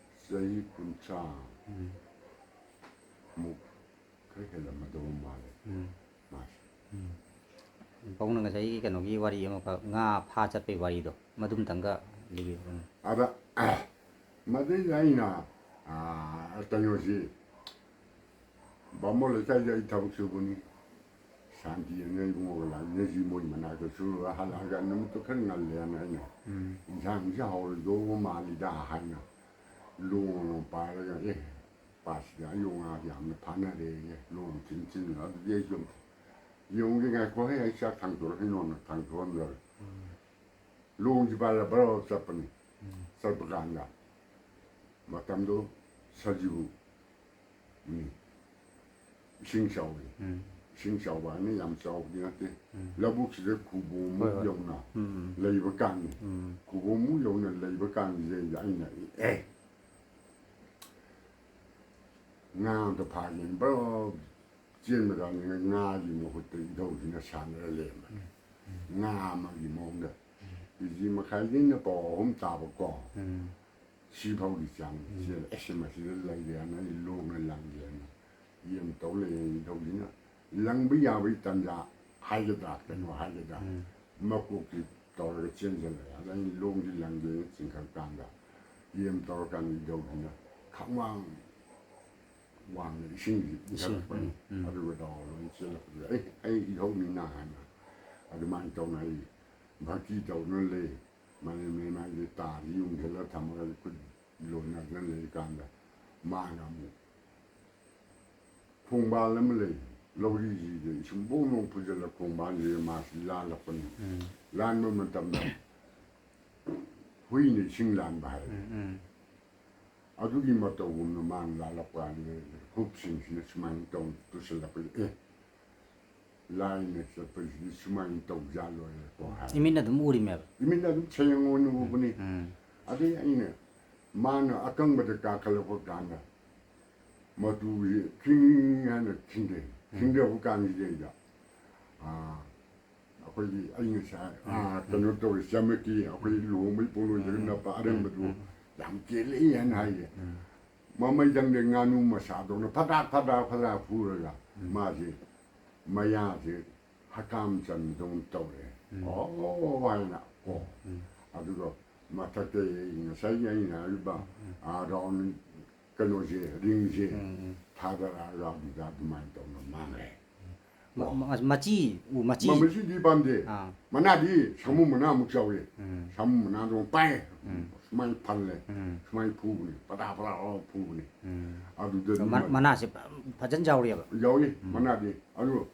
ꯆꯍꯤ ꯀꯨꯟꯊ꯭ꯔꯥ꯫ ꯎꯝ꯫ ꯎꯝ꯫ ꯃꯥꯁꯦ꯫ ꯎꯝ꯫ ꯄꯥꯕꯨꯡꯅ ꯉꯁꯥꯏꯒꯤ ꯀꯩꯅꯣꯒꯤ ꯋꯥꯔꯤ ꯑꯃꯈꯛ, ꯉꯥ ꯐꯥ ꯆꯠꯄꯩ ꯋꯥꯔꯤꯗꯣ, ꯃꯗꯨꯝꯇꯪꯒ ꯂꯤꯕꯤꯌꯨ꯫ ꯎꯝ꯫ ꯑꯗ ꯃꯗꯩꯗ ꯑꯩꯅ, ꯑꯥ, ꯀꯩꯅꯣꯁꯤ, ꯕꯥꯃꯣꯟ ꯂꯩꯀꯥꯏꯗ ꯑꯩ ꯊꯕꯛ ꯁꯨꯕꯅꯤ꯫ ꯁꯥꯟꯇꯤ ꯑꯅ ꯏꯕꯨꯡꯉꯣꯒ ꯂꯥꯛꯃꯤꯟꯅꯁꯤ ꯃꯣꯏ ꯃꯅꯥꯛꯇ ꯁꯨꯔꯒ ꯍꯜꯂꯛꯑꯒ ꯅꯨꯃꯤꯠꯇꯨ ꯈꯔ ꯉꯜꯂꯦꯅ ꯑꯩꯅ, ꯎꯝ꯫ "ꯏꯟꯁꯥꯡꯁꯤ ꯍꯥꯎꯔꯣꯏꯗꯧꯕ ꯃꯥꯜꯂꯤꯗ" ꯍꯥꯏꯅ ꯂꯣꯡ ꯑꯃ ꯄꯥꯏꯔꯒ, "ꯑꯦ, ꯄꯥꯠꯁꯤꯗ ꯑꯌꯣꯛ ꯉꯥ ꯌꯥꯝꯅ ꯐꯥꯅꯔꯦꯌꯦ, ꯂꯣꯡ ꯊꯤꯟ ꯊꯤꯟ, ꯑꯗꯨꯗꯤ ꯑꯩꯁꯨ ꯑꯝꯇ ꯌꯦꯡꯉꯨꯒꯦ, ꯉꯥꯏꯈꯣ ꯍꯦ, ꯑꯩ ꯆꯥꯛ ꯊꯥꯡꯗꯣꯔꯛꯈꯤꯅꯣꯅ" ꯊꯥꯡꯗꯣꯛꯍꯟꯗ꯭ꯔꯦ꯫ ꯂꯣꯡꯁꯤ ꯄꯥꯏꯔ ꯕꯔ ꯆꯠꯄꯅꯤ꯫ ꯎꯝ꯫ ꯆꯠꯄ ꯀꯥꯟꯗ ꯃꯇꯝꯗꯣ ꯁꯖꯤꯕꯨ ꯎꯝ꯫ ꯏꯁꯤꯡ ꯆꯥꯎꯏ꯫ ꯎꯝ꯫ ꯏꯁꯤꯡ ꯆꯥꯎꯕ ꯍꯥꯏꯅ ꯌꯥꯝ ꯆꯥꯎꯕꯗꯤ ꯅꯠꯇꯦ꯫ ꯎꯝ꯫ ꯂꯧꯕꯨꯛꯁꯤꯗ ꯈꯨꯕꯣꯝꯃꯨꯛ ꯍꯣꯏ, ꯍꯣꯏ꯫ ꯌꯧꯅ ꯎꯝ꯫ ꯂꯩꯕ ꯀꯥꯟꯅꯤ꯫ ꯎꯝ꯫ ꯈꯨꯕꯣꯝꯃꯨꯛ ꯌꯧꯅ ꯂꯩꯕ ꯀꯥꯟꯁꯤꯗꯩꯗ ꯑꯩꯅ, "ꯑꯦ, ꯉꯥ ꯑꯝꯇ ꯐꯥꯒꯦꯅ" ꯕꯔ ꯆꯦꯟꯕ ꯀꯥꯟꯗ ꯉꯥꯒꯤ ꯃꯍꯨꯠꯇ ꯏꯙꯧꯁꯤꯅ ꯁꯥꯟꯅꯔ ꯂꯩꯔꯝꯕꯅꯤ꯫ ꯉꯥ ꯑꯃꯒꯤ ꯃꯑꯣꯡꯗ ꯀꯦ ꯖꯤ ꯃꯈꯥꯏꯗꯩꯅ ꯄꯥꯎ ꯑꯍꯨꯝ ꯇꯥꯕꯀꯣ꯫ ꯎꯝ꯫ ꯁꯤ ꯐꯥꯎꯒꯤ ꯆꯥꯡ ꯆꯦꯜꯂꯦ꯫ ꯑꯩꯁꯦ ꯃꯁꯤꯗ ꯂꯩꯒꯦ ꯍꯥꯏꯅ ꯑꯩ ꯂꯣꯡꯅ ꯂꯪꯒꯦ ꯍꯥꯏꯅ ꯌꯦꯟ ꯇꯧ ꯂꯩꯌꯦ꯫ ꯅꯤꯡꯊꯧꯁꯤꯅ ꯂꯪꯕ ꯌꯥꯕꯒꯤ ꯇꯥꯟꯖꯥ ꯍꯥꯏꯒꯗ꯭ꯔꯥ, ꯀꯩꯅꯣ ꯍꯥꯏꯒꯗ꯭ꯔꯥ, ꯎꯝ꯫ ꯃꯀꯣꯛꯁꯤ ꯇꯧꯔꯒ ꯆꯦꯟꯁꯤꯜꯂꯛꯑꯦ꯫ ꯑꯗ ꯑꯩꯅ ꯂꯣꯡꯁꯤ ꯂꯪꯒꯦꯅ ꯆꯤꯡꯈꯠꯂꯀꯥꯟꯗ, ꯌꯦꯟ ꯇꯧꯔꯀꯥꯟꯗ ꯅꯤꯡꯊꯧꯁꯤꯅ ꯈꯪꯋꯥꯡ ꯋꯥꯡꯅ ꯏꯁꯤꯡꯁꯤ ꯏꯁꯤꯡ, ꯏꯟꯈꯠꯂꯛꯄꯅꯤ꯫ ꯎꯝ, ꯎꯝ꯫ ꯑꯗꯨꯒ ꯗꯥꯎ ꯂꯣꯏ ꯆꯦꯜꯂꯛꯄꯗꯨꯗ, "ꯑꯩ, ꯑꯩ ꯏꯙꯧꯅꯤꯅ" ꯍꯥꯏꯅ ꯑꯗꯨꯃꯥꯏꯅ ꯇꯧꯅ ꯑꯩ ꯚꯛꯇꯤ ꯇꯧꯗꯨꯅ ꯂꯩ꯫ ꯃꯅꯤꯡ ꯃꯅꯤꯡ ꯃꯥꯒꯤ ꯇꯥꯁꯤ ꯌꯨꯡꯁꯤꯜꯂ ꯊꯝꯃꯒ ꯈꯨꯠ ꯂꯣꯟꯅꯗꯅ ꯂꯩꯔꯀꯥꯟꯗ ꯃꯥꯅ ꯑꯃꯨꯛ ꯈꯣꯡꯕꯥꯜ ꯑꯃ ꯂꯩ, ꯂꯧꯔꯤꯁꯤꯗ ꯏꯁꯤꯡ ꯕꯣꯡ ꯕꯣꯡ ꯐꯨꯖꯤꯜꯂ ꯈꯣꯡꯕꯥꯜꯁꯤꯗ ꯃꯥꯁꯤ ꯂꯥꯜꯂꯛꯄꯅꯤ꯫ ꯎꯝ꯫ ꯂꯥꯟꯕ ꯃꯇꯝꯗ ꯍꯨꯏꯅ ꯏꯁꯤꯡ ꯂꯥꯟꯕ ꯍꯥꯏ꯫ ꯎꯝ, ꯎꯝ꯫ ꯑꯗꯨꯒꯤ ꯃꯇꯧꯒꯨꯝꯅ ꯃꯥꯅ ꯂꯥꯜꯂꯛꯄ ꯀꯥꯟꯗ ꯈꯨꯠꯁꯤꯡꯁꯤꯅ ꯁꯨꯃꯥꯏꯅ ꯇꯧ ꯇꯨꯁꯤꯜꯂꯛꯄꯗ, "ꯑꯦ, ꯂꯥꯏꯅ ꯆꯠꯄꯁꯤꯗꯤ ꯁꯨꯃꯥꯏꯅ ꯇꯧꯖꯥꯠꯂꯣꯏꯔꯦꯀꯣ" ꯍꯥꯏ꯫ ꯏꯃꯤꯠꯅ ꯑꯗꯨꯝ ꯎꯔꯤꯃꯦꯕ꯫ ꯏꯃꯤꯠꯅ ꯑꯗꯨꯝ ꯁꯦꯡꯅ ꯑꯣꯏꯅ ꯎꯕꯅꯤ꯫ ꯎꯝ꯫ ꯑꯗꯩ ꯑꯩꯅ, ꯃꯥꯅ ꯑꯀꯪꯕꯗ ꯀꯥꯈꯠꯂꯛꯄ ꯀꯥꯟꯗ ꯃꯇꯨꯁꯤ ꯈꯤꯡ ꯍꯥꯏꯅ ꯈꯤꯡꯗꯩ꯫ ꯈꯤꯡꯗꯕ ꯀꯥꯟꯁꯤꯗꯩꯗ, ꯑꯥ, ꯑꯩꯈꯣꯏꯒꯤ ꯑꯩ ꯉꯁꯥꯏ, ꯑꯥ, ꯀꯩꯅꯣ ꯇꯧꯔꯦ, ꯆꯃꯛꯀꯤ ꯑꯩꯈꯣꯏ ꯂꯨꯍꯣꯡꯕꯩ ꯄꯣꯠꯂꯣꯏꯗꯒ ꯅꯞꯄ ꯑꯔꯦꯝꯕꯗꯨ ꯌꯥꯝ ꯀꯦꯜꯂꯛꯏ ꯍꯥꯏꯅ ꯍꯥꯏꯌꯦ꯫ ꯃꯃꯩꯗꯪꯗ ꯉꯥꯅꯨ ꯃꯁꯥꯗꯧꯅ ꯐꯗꯥꯛ ꯐꯗꯥꯛ ꯐꯗꯥꯛ ꯐꯨꯔꯒ ꯃꯥꯁꯦ ꯃꯌꯥꯁꯦ ꯍꯀꯥꯝ ꯆꯟꯕꯗꯧꯅ ꯇꯧꯔꯦ꯫ ꯎꯝ꯫ ꯑꯣ ꯍꯥꯏꯅ꯫ ꯑꯣ꯫ ꯎꯝ꯫ ꯑꯗꯨꯒ ꯃꯊꯛꯇ ꯉꯁꯥꯏꯒꯤ ꯑꯩꯅ ꯍꯥꯏꯔꯤꯕ, ꯎꯝ꯫ ꯑꯥ, ꯔꯥꯎꯟ ꯀꯩꯅꯣꯁꯦ, ꯔꯤꯡꯁꯦ ꯎꯝ, ꯎꯝ꯫ ꯊꯥꯗꯔꯛꯑꯒ ꯑꯗꯨꯗ ꯑꯗꯨꯃꯥꯏꯅ ꯇꯧꯅ ꯃꯥꯡꯈ꯭ꯔꯦ꯫ ꯃ-, ꯑꯣ꯫ ꯃ-, ꯃꯆꯤ, ꯎ ꯃꯆꯤ꯫ ꯃ-, ꯃꯆꯤꯗꯤ ꯄꯥꯟꯗꯦ꯫ ꯑꯥ꯫ ꯃꯅꯥꯗꯤ ꯁꯥꯃꯨ ꯃꯅꯥꯃꯨꯛ ꯆꯥꯎꯏ꯫ ꯎꯝ꯫ ꯁꯥꯃꯨ ꯃꯅꯥꯗꯣ ꯄꯥꯏ꯫ ꯎꯝ꯫ ꯁꯨꯃꯥꯏꯅ ꯐꯜꯂꯦ꯫ ꯎꯝ꯫ ꯁꯨꯃꯥꯏꯅ ꯐꯨꯕꯅꯤ꯫ ꯄꯗꯥ ꯄꯗꯥ ꯂꯥꯎꯔ ꯐꯨꯕꯅꯤ꯫ ꯎꯝ꯫ ꯑꯗꯨꯗꯗꯤ ꯃ-, ꯃ-, ꯃꯅꯥꯁꯦ ꯐꯖꯅ ꯌꯥꯎꯔꯤꯑꯕ꯫ ꯌꯥꯎꯏ, ꯎꯝ꯫ ꯃꯅꯥꯗꯤ꯫ ꯑꯗꯨ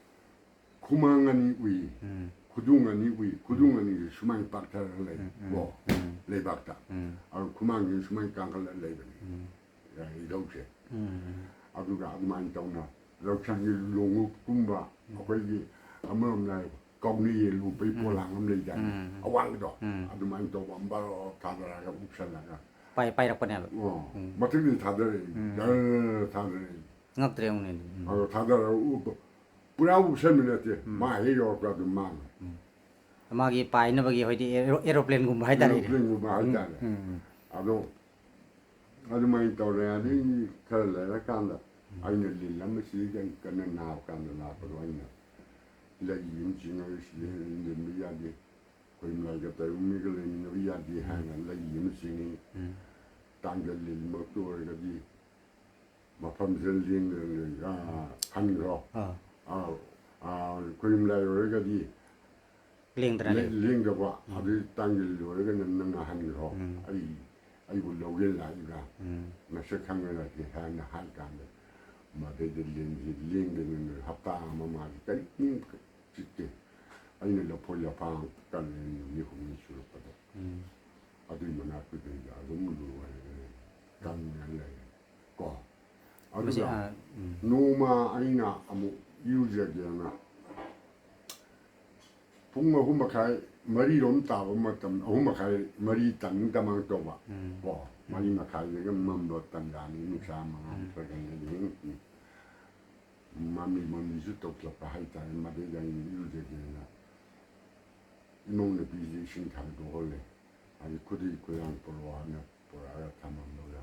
ꯈꯨꯃꯥꯡ ꯑꯅꯤ ꯎꯏ, ꯎꯝ꯫ ꯈꯨꯗꯨꯡ ꯑꯅꯤ ꯎꯏ, ꯈꯨꯗꯨꯡ ꯎꯝ꯫ ꯑꯅꯤꯁꯦ ꯁꯨꯃꯥꯏꯅ ꯄꯥꯛꯊꯔꯒ ꯂꯩ, ꯎꯝ, ꯎꯝ, ꯀꯣ, ꯎꯝ꯫ ꯂꯩꯕꯥꯛꯇ꯫ ꯎꯝ꯫ ꯑꯗꯨ ꯈꯨꯃꯥꯡꯁꯤꯅ ꯁꯨꯃꯥꯏꯅ ꯀꯥꯡꯈꯠꯂꯒ ꯂꯩꯕꯅꯤ꯫ ꯎꯝ꯫ ꯏꯙꯧꯁꯦ꯫ ꯎꯝ꯫ ꯑꯗꯨꯒ ꯑꯗꯨꯃꯥꯏꯅ ꯇꯧꯅ ꯂꯧꯁꯪꯒꯤ ꯂꯣꯡꯎꯞꯀꯨꯝꯕ, ꯎꯝ꯫ ꯑꯩꯈꯣꯏꯒꯤ ꯑꯃꯔꯣꯝꯗ ꯍꯥꯏ ꯀꯥꯎꯅ ꯌꯦꯟ ꯂꯨꯞꯄꯒꯤ ꯎꯝ꯫ ꯄꯣꯂꯥꯡ ꯑꯃ ꯂꯩꯗꯥꯏꯅꯦ? ꯎꯝ꯫ ꯑꯋꯥꯡꯕꯗꯣ꯫ ꯎꯝ꯫ ꯑꯗꯨꯃꯥꯏꯅ ꯇꯧꯕ ꯑꯃ ꯕꯔꯣ ꯊꯥꯗꯔꯒ ꯎꯞꯁꯜꯂꯒ꯫ ꯄꯥꯏ-, ꯄꯥꯏꯔꯛꯄꯅꯦꯕ꯫ ꯑꯣ, ꯎꯝ꯫ ꯃꯊꯛꯇꯗꯤ ꯊꯥꯗꯔꯛꯏ꯫ ꯎꯝ꯫ ꯖꯔ ꯊꯥꯗꯔꯛꯏ꯫ ꯉꯛꯇ꯭ꯔꯦ ꯑꯃꯨꯛꯅꯦ ꯑꯗꯨꯗꯤ꯫ ꯎꯝ꯫ ꯑꯗꯣ ꯊꯥꯗꯔꯒ ꯎꯞꯄ-, ꯄꯨꯔꯥ ꯎꯞꯁꯟꯕ ꯅꯠꯇꯦ꯫ ꯎꯝ꯫ ꯃꯥ ꯍꯦꯛ ꯌꯧꯔꯛꯄ ꯑꯗꯨꯝ ꯃꯥꯡꯉꯦ꯫ ꯎꯝ꯫ ꯃꯥꯒꯤ ꯄꯥꯏꯅꯕꯒꯤ ꯍꯥꯏꯗꯤ ꯑꯦꯔꯣ-, aeroplane ꯒꯨꯝꯕ ꯍꯥꯏꯇꯥꯔꯦꯅꯦ꯫ Aeroplane ꯒꯨꯝꯕ ꯍꯥꯏꯇꯥꯔꯦ꯫ ꯎꯝ, ꯎꯝ, ꯎꯝ꯫ ꯑꯗꯣ ꯑꯗꯨꯃꯥꯏꯅ ꯇꯧꯔꯦ꯫ ꯑꯗꯩ ꯈꯔ ꯂꯩꯔꯀꯥꯟꯗ ꯎꯝ꯫ ꯑꯩꯅ ꯂꯤꯟ ꯑꯃ ꯁꯤꯗꯩꯗ ꯑꯩ ꯀꯟꯅ ꯅꯥꯕ ꯀꯥꯟꯗ ꯂꯥꯛꯄꯗꯣ ꯑꯩꯅ ꯂꯩ ꯑꯃ ꯆꯤꯡꯉꯒ ꯁꯤꯗꯩ ꯂꯤꯟꯕ ꯌꯥꯗꯦ꯫ ꯑꯩꯈꯣꯏ ꯃꯥꯏꯒ ꯇꯥꯏꯕꯪ ꯃꯤꯒ ꯂꯩꯃꯤꯟꯅꯕ ꯌꯥꯗꯦ ꯎꯝ꯫ ꯍꯥꯏꯅ ꯂꯩ ꯑꯃ ꯆꯤꯡꯉꯤ꯫ ꯎꯝ꯫ ꯇꯥꯡꯒꯜ ꯂꯤꯟꯃꯛꯇ ꯑꯣꯏꯔꯒꯗꯤ ꯃꯐꯝꯁꯤꯗ ꯂꯦꯡꯗꯅ ꯂꯩ-, ꯑꯥ, ꯍꯟꯈ꯭ꯔꯣ꯫ ꯑꯥ꯫ ꯑꯥ, ꯑꯥ, ꯈꯨꯔꯨꯝꯂꯥꯏ ꯑꯣꯏꯔꯒꯗꯤ ꯂꯦꯡꯗꯅ ꯂꯦ-, ꯂꯩ꯫ ꯂꯦꯡꯗꯕ, ꯎꯝ꯫ ꯑꯗꯨ ꯇꯥꯡꯒꯜ ꯑꯣꯏꯔꯒꯅ ꯅꯪꯅ ꯍꯟꯈ꯭ꯔꯣ꯫ ꯎꯝ꯫ ꯑꯩ, ꯑꯩꯕꯨ ꯂꯧꯒꯦ ꯂꯥꯛꯏꯕ꯭ꯔꯥ? ꯎꯝ꯫ ꯃꯁꯛ ꯈꯪꯉꯦ ꯂꯥꯛꯀꯦ ꯍꯥꯏꯅ ꯍꯥꯏ ꯀꯥꯟꯗ, ꯃꯗꯩꯗ ꯂꯦꯡꯁꯤ ꯂꯦꯡꯗꯅ ꯍꯞꯇꯥ ꯑꯃ ꯃꯥꯁꯤ ꯀꯔꯤꯝ ꯆꯤꯛꯇꯦ꯫ ꯑꯩꯅ ꯂꯐꯣꯏ ꯂꯐꯥꯡ ꯀꯜꯂꯦ ꯅꯨꯃꯤꯠ ꯍꯨꯝꯅꯤ ꯁꯨꯔꯛꯄꯗ꯫ ꯎꯝ꯫ ꯑꯗꯨꯏ ꯃꯅꯥꯛꯇꯨꯗꯩꯗ ꯑꯗꯨꯝ ꯂꯣꯏꯔꯦ, ꯀꯪꯉ ꯂꯩꯔꯦ꯫ ꯀꯣ꯫ ꯃꯁꯤ, ꯑꯗꯨꯒ ꯑꯥ, ꯎꯝ꯫ ꯅꯣꯡꯃ ꯑꯩꯅ ꯑꯃꯨꯛ ꯏꯔꯨꯖꯒꯦꯅ ꯄꯨꯡ ꯑꯍꯨꯝ ꯃꯈꯥꯏ, ꯃꯔꯤꯔꯣꯝ ꯇꯥꯕ ꯃꯇꯝ, ꯑꯍꯨꯝ ꯃꯈꯥꯏ, ꯃꯔꯤ ꯇꯥꯅꯤꯡ ꯇꯃꯥꯡ ꯇꯧꯕ꯫ ꯎꯝ꯫ ꯀꯣ꯫ ꯃꯔꯤ ꯃꯈꯥꯏꯗꯒ ꯃꯝꯕ ꯇꯟꯖꯥꯅꯤ, ꯅꯨꯡꯁꯥ ꯃꯉꯥꯜ ꯎꯝ꯫ ꯈꯔ ꯈꯔ ꯂꯩ꯫ ꯃꯃꯤ ꯃꯃꯤꯁꯨ ꯇꯧꯁꯤꯜꯂꯛꯄ ꯍꯥꯏꯇꯥꯔꯦ꯫ ꯃꯗꯩꯗ ꯑꯩꯅ ꯏꯔꯨꯖꯒꯦꯅ ꯏꯃꯧ ꯅꯨꯄꯤꯁꯦ ꯏꯁꯤꯡ ꯊꯥꯡꯗꯣꯛꯍꯜꯂꯦ꯫ ꯑꯗꯩ ꯈꯨꯗꯩ ꯈꯨꯌꯥꯡ ꯄꯨꯔꯛꯑꯣ ꯍꯥꯏꯅ ꯄꯨꯔꯛꯑꯒ ꯊꯝꯃꯝꯃꯒ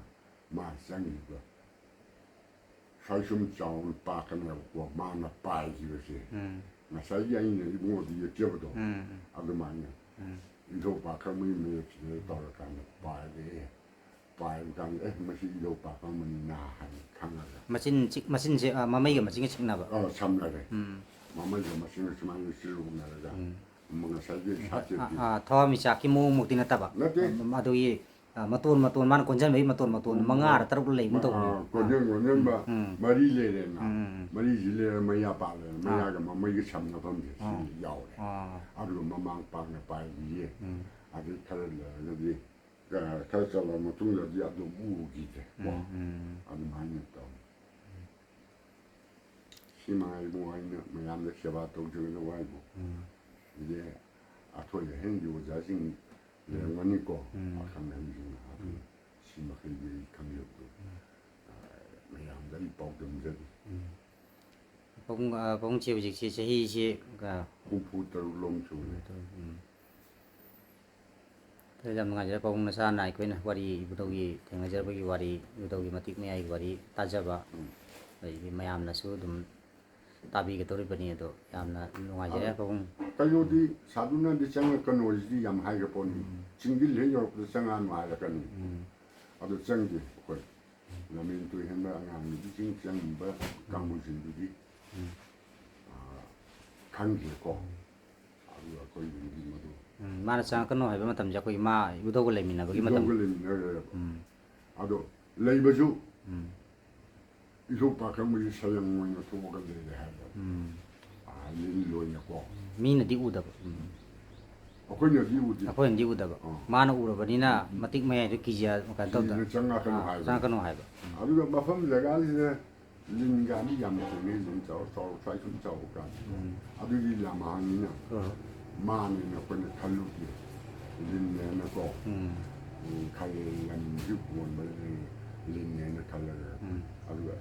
ꯃꯥ ꯆꯪꯈꯤꯕ ꯁ꯭ꯋꯥꯏ ꯁꯨꯝ ꯆꯥꯎꯅ ꯄꯥꯛꯀꯅꯦꯕꯀꯣ, ꯃꯥꯅ ꯄꯥꯏꯈꯤꯕꯁꯦ꯫ ꯎꯝ꯫ ꯉꯁꯥꯏꯒꯤ ꯑꯩꯅ ꯏꯕꯨꯡꯉꯣꯗ ꯌꯦꯛꯆꯕꯗꯣ, ꯎꯝ, ꯎꯝ꯫ ꯑꯗꯨꯃꯥꯏꯅ꯫ ꯎꯝ꯫ ꯏꯙꯧ ꯄꯥꯈꯪꯕꯒꯤ ꯃꯌꯦꯛꯁꯤꯗ ꯇꯧꯔꯀꯥꯟꯗ ꯄꯥꯏꯔꯦ꯫ ꯄꯥꯏꯕ ꯀꯥꯟꯗ, "ꯑꯦ, ꯃꯁꯤ ꯏꯙꯧ ꯄꯥꯈꯪꯕꯅꯤꯅ" ꯍꯥꯏꯅ ꯈꯪꯉꯒ꯫ ꯃꯆꯤꯟ ꯆꯤꯛ-, ꯃꯆꯤꯟꯁꯦ, ꯑ, ꯃꯃꯩꯒ ꯃꯆꯤꯟꯒ ꯆꯤꯛꯅꯕ꯫ ꯑ, ꯁꯝꯅꯔꯦ꯫ ꯎꯝ꯫ ꯃꯃꯩꯒ ꯃꯆꯤꯟꯒ ꯁꯨꯃꯥꯏꯅ ꯆꯤꯜꯂꯨꯅꯔꯒ꯫ ꯎꯝ꯫ ꯉꯁꯥꯏꯒꯤ ꯁꯥꯊꯦꯛꯄꯤ꯫ ꯑ, ꯑ, ꯊꯋꯥꯟꯃꯤꯆꯥꯛꯀꯤ ꯃꯑꯣꯡꯃꯛꯇꯤ ꯅꯠꯇꯕ꯫ ꯅꯠꯇꯦ꯫ ꯑꯗꯨꯒꯤ ꯑ, ꯃꯇꯣꯟ ꯃꯇꯣꯟ, ꯃꯥꯅ ꯀꯣꯟꯁꯤꯟꯕꯒꯤ ꯃꯇꯣꯟ ꯃꯇꯣꯟ ꯃꯉꯥꯔ ꯇꯔꯨꯛꯂ ꯂꯩꯕ ꯇꯧꯕꯅꯦ꯫ ꯑ, ꯀꯣꯟꯖꯦꯟ ꯀꯣꯟꯖꯦꯟꯕ ꯎꯝ, ꯎꯝ꯫ ꯃꯔꯤ ꯂꯩꯔꯦꯅ꯫ ꯎꯝ, ꯎꯝ, ꯎꯝ꯫ ꯃꯔꯤꯁꯤ ꯂꯩꯔ ꯃꯌꯥ ꯄꯥꯛꯂꯦꯅ꯫ ꯑꯥ꯫ ꯃꯌꯥꯒ ꯃꯃꯩꯒ ꯁꯝꯅꯐꯝꯁꯦ ꯁꯤ ꯑꯥ꯫ ꯌꯥꯎꯔꯦ꯫ ꯑꯥ꯫ ꯑꯗꯨꯒ ꯃꯃꯥꯡ ꯄꯥꯛꯅ ꯄꯥꯏꯕꯤꯌꯦ꯫ ꯎꯝ꯫ ꯑꯗꯩ ꯈꯔ ꯂꯩꯔꯒꯗꯤ, ꯑ, ꯈꯔ ꯆꯠꯂ ꯃꯇꯨꯡꯗꯗꯤ ꯑꯗꯨꯝ ꯎꯈꯤꯗ꯭ꯔꯦ ꯀꯣ꯫ ꯎꯝ, ꯎꯝ꯫ ꯑꯗꯨꯃꯥꯏꯅ ꯇꯧꯋꯤ꯫ ꯁꯤ ꯃꯉꯥꯏ ꯏꯕꯨꯡꯉꯣ ꯑꯩꯅ ꯃꯌꯥꯝꯗ ꯁꯦꯕꯥ ꯇꯧꯖꯒꯗꯕ ꯍꯥꯏꯕꯨ꯫ ꯎꯝ꯫ ꯍꯧꯖꯤꯛ ꯑꯊꯣꯏ ꯑꯍꯦꯟꯒꯤ ꯑꯣꯖꯥꯁꯤꯡ ꯂꯩꯔꯝꯒꯅꯤꯀꯣ, ꯎꯝ꯫ ꯑꯈꯪ ꯑꯍꯩꯁꯤꯡꯅ꯫ ꯑꯗꯨ ꯎꯝ꯫ ꯁꯤ ꯃꯈꯩꯗꯤ ꯑꯩ ꯈꯪꯖꯕꯗꯣ, ꯎꯝ꯫ ꯑ, ꯃꯌꯥꯝꯗ ꯑꯩ ꯄꯥꯎꯗꯝꯖꯔꯤ꯫ ꯎꯝ꯫ ꯄꯥꯕꯨꯡ, ꯑ, ꯄꯥꯕꯨꯡꯁꯦ ꯍꯧꯖꯤꯛꯁꯦ ꯆꯍꯤꯁꯦ, ꯑ, ꯍꯨꯝꯐꯨ ꯇꯔꯨꯛ ꯂꯣꯝ ꯁꯨꯔꯦ꯫ ꯎꯝ꯫ ꯌꯥꯝ ꯅꯨꯡꯉꯥꯏꯖꯔꯦ ꯄꯥꯕꯨꯡ, ꯅꯁꯥ ꯅꯥꯏ ꯑꯩꯈꯣꯏꯅ ꯋꯥꯔꯤ ꯏꯕꯨꯙꯧꯒꯤ ꯊꯦꯡꯅꯖꯔꯛꯄꯒꯤ ꯋꯥꯔꯤ, ꯏꯕꯨꯙꯧꯒꯤ ꯃꯇꯤꯛ ꯃꯌꯥꯏꯒꯤ ꯋꯥꯔꯤ ꯇꯥꯖꯕ, ꯎꯝ꯫ ꯑꯗꯒꯤ ꯃꯌꯥꯝꯅꯁꯨ ꯑꯗꯨꯝ ꯇꯥꯕꯤꯒꯗꯧꯔꯤꯕꯅꯤ꯫ ꯑꯗꯣ ꯌꯥꯝꯅ ꯅꯨꯡꯉꯥꯏꯖꯔꯦ ꯑꯗꯣ ꯄꯥꯕꯨꯡ꯫ ꯀꯩꯅꯣꯗꯤ ꯁꯥꯗꯨꯅꯗꯤ ꯆꯪꯉꯛꯀꯅꯣ ꯍꯥꯏꯁꯤꯗꯤ ꯌꯥꯝ ꯍꯥꯏꯈ꯭ꯔ ꯄꯣꯠꯅꯤ꯫ ꯎꯝ꯫ ꯆꯤꯡꯗꯤ ꯍꯦꯛ ꯌꯧꯔꯛꯄꯗ ꯆꯪꯉꯛꯑꯅꯨ ꯍꯥꯏꯔꯛꯀꯅꯤ꯫ ꯎꯝ꯫ ꯑꯗꯣ ꯆꯪꯗꯦ ꯑꯩꯈꯣꯏ꯫ ꯂꯝꯍꯦꯟ ꯇꯨꯍꯦꯟꯕ ꯑꯉꯥꯡ ꯅꯨꯄꯤꯁꯤꯡ ꯆꯪꯉꯤꯕ ꯀꯥꯡꯕꯨꯁꯤꯡꯗꯨꯗꯤ, ꯎꯝ꯫ ꯑ, ꯈꯪꯗ꯭ꯔꯦꯀꯣ꯫ ꯑꯗꯨꯒ ꯑꯩꯈꯣꯏꯒꯤꯗꯤ ꯃꯗꯨ ꯎꯝ, ꯃꯥꯅ ꯆꯪꯉꯛꯀꯅꯨ ꯍꯥꯏꯕ ꯃꯇꯝꯁꯦ ꯑꯩꯈꯣꯏꯒꯤ ꯃꯥ ꯏꯕꯨꯙꯧꯒ ꯂꯩꯃꯤꯟꯅꯕꯒꯤ ꯃꯇꯝ꯫ ꯏꯕꯨꯙꯧꯒ ꯂꯩꯃꯤꯟꯅꯈ꯭ꯔꯦꯕ꯫ ꯎꯝ꯫ ꯑꯗꯣ ꯂꯩꯕꯁꯨ ꯎꯝ꯫ ꯏꯙꯧ ꯄꯥꯈꯪꯕꯁꯤ ꯁꯌꯪ ꯑꯣꯏꯅ ꯊꯣꯛꯑꯒ ꯂꯩꯔꯦ ꯍꯥꯏꯕ꯫ ꯎꯝ꯫ ꯑꯥ, ꯂꯤꯟ ꯑꯣꯏꯅꯀꯣ꯫ ꯃꯤꯅꯗꯤ ꯎꯗꯕ꯫ ꯎꯝ꯫ ꯑꯩꯈꯣꯏꯅꯗꯤ ꯎꯗꯦ꯫ ꯑꯩꯈꯣꯏꯅꯗꯤ ꯎꯗꯕ꯫ ꯑꯥ꯫ ꯃꯥꯅ ꯎꯔꯕꯅꯤꯅ ꯃꯇꯤꯛ ꯃꯌꯥꯏꯗ ꯀꯤꯖ-, ꯀꯩꯅꯣ ꯇꯧꯗ-, ꯀꯤꯖꯅ ꯆꯪꯉꯛꯀꯅꯨ ꯑꯥ, ꯍꯥꯏꯕ꯫ ꯆꯪꯉꯛꯀꯅꯨ ꯍꯥꯏꯕ꯫ ꯎꯝ꯫ ꯑꯗꯨꯒ ꯃꯐꯝ ꯖꯒꯥꯁꯤꯗ ꯂꯤꯟꯒꯗꯤ ꯌꯥꯝ ꯊꯦꯡꯅꯩ, ꯂꯤꯟ ꯆꯥꯎ ꯆꯥꯎ ꯁ꯭ꯋꯥꯏ ꯁꯨꯝ ꯆꯥꯎꯕ ꯀꯥꯟꯗ꯫ ꯎꯝ꯫ ꯑꯗꯨꯗꯤ ꯂꯝꯍꯥꯡꯅꯤꯅ ꯍꯣꯏ, ꯍꯣꯏ꯫ ꯃꯥꯅꯦꯅ ꯑꯩꯈꯣꯏꯅ ꯈꯜꯂꯨꯗꯦ꯫ ꯂꯤꯟꯅꯦꯅꯀꯣ꯫ ꯎꯝ꯫ ꯎꯝ, ꯈꯜꯂꯦ, ꯂꯝꯁꯤ ꯀꯣꯟꯕ ꯂꯤꯟꯅꯦꯅ ꯈꯜꯂꯒ꯫ ꯎꯝ꯫ ꯑꯗꯨꯒ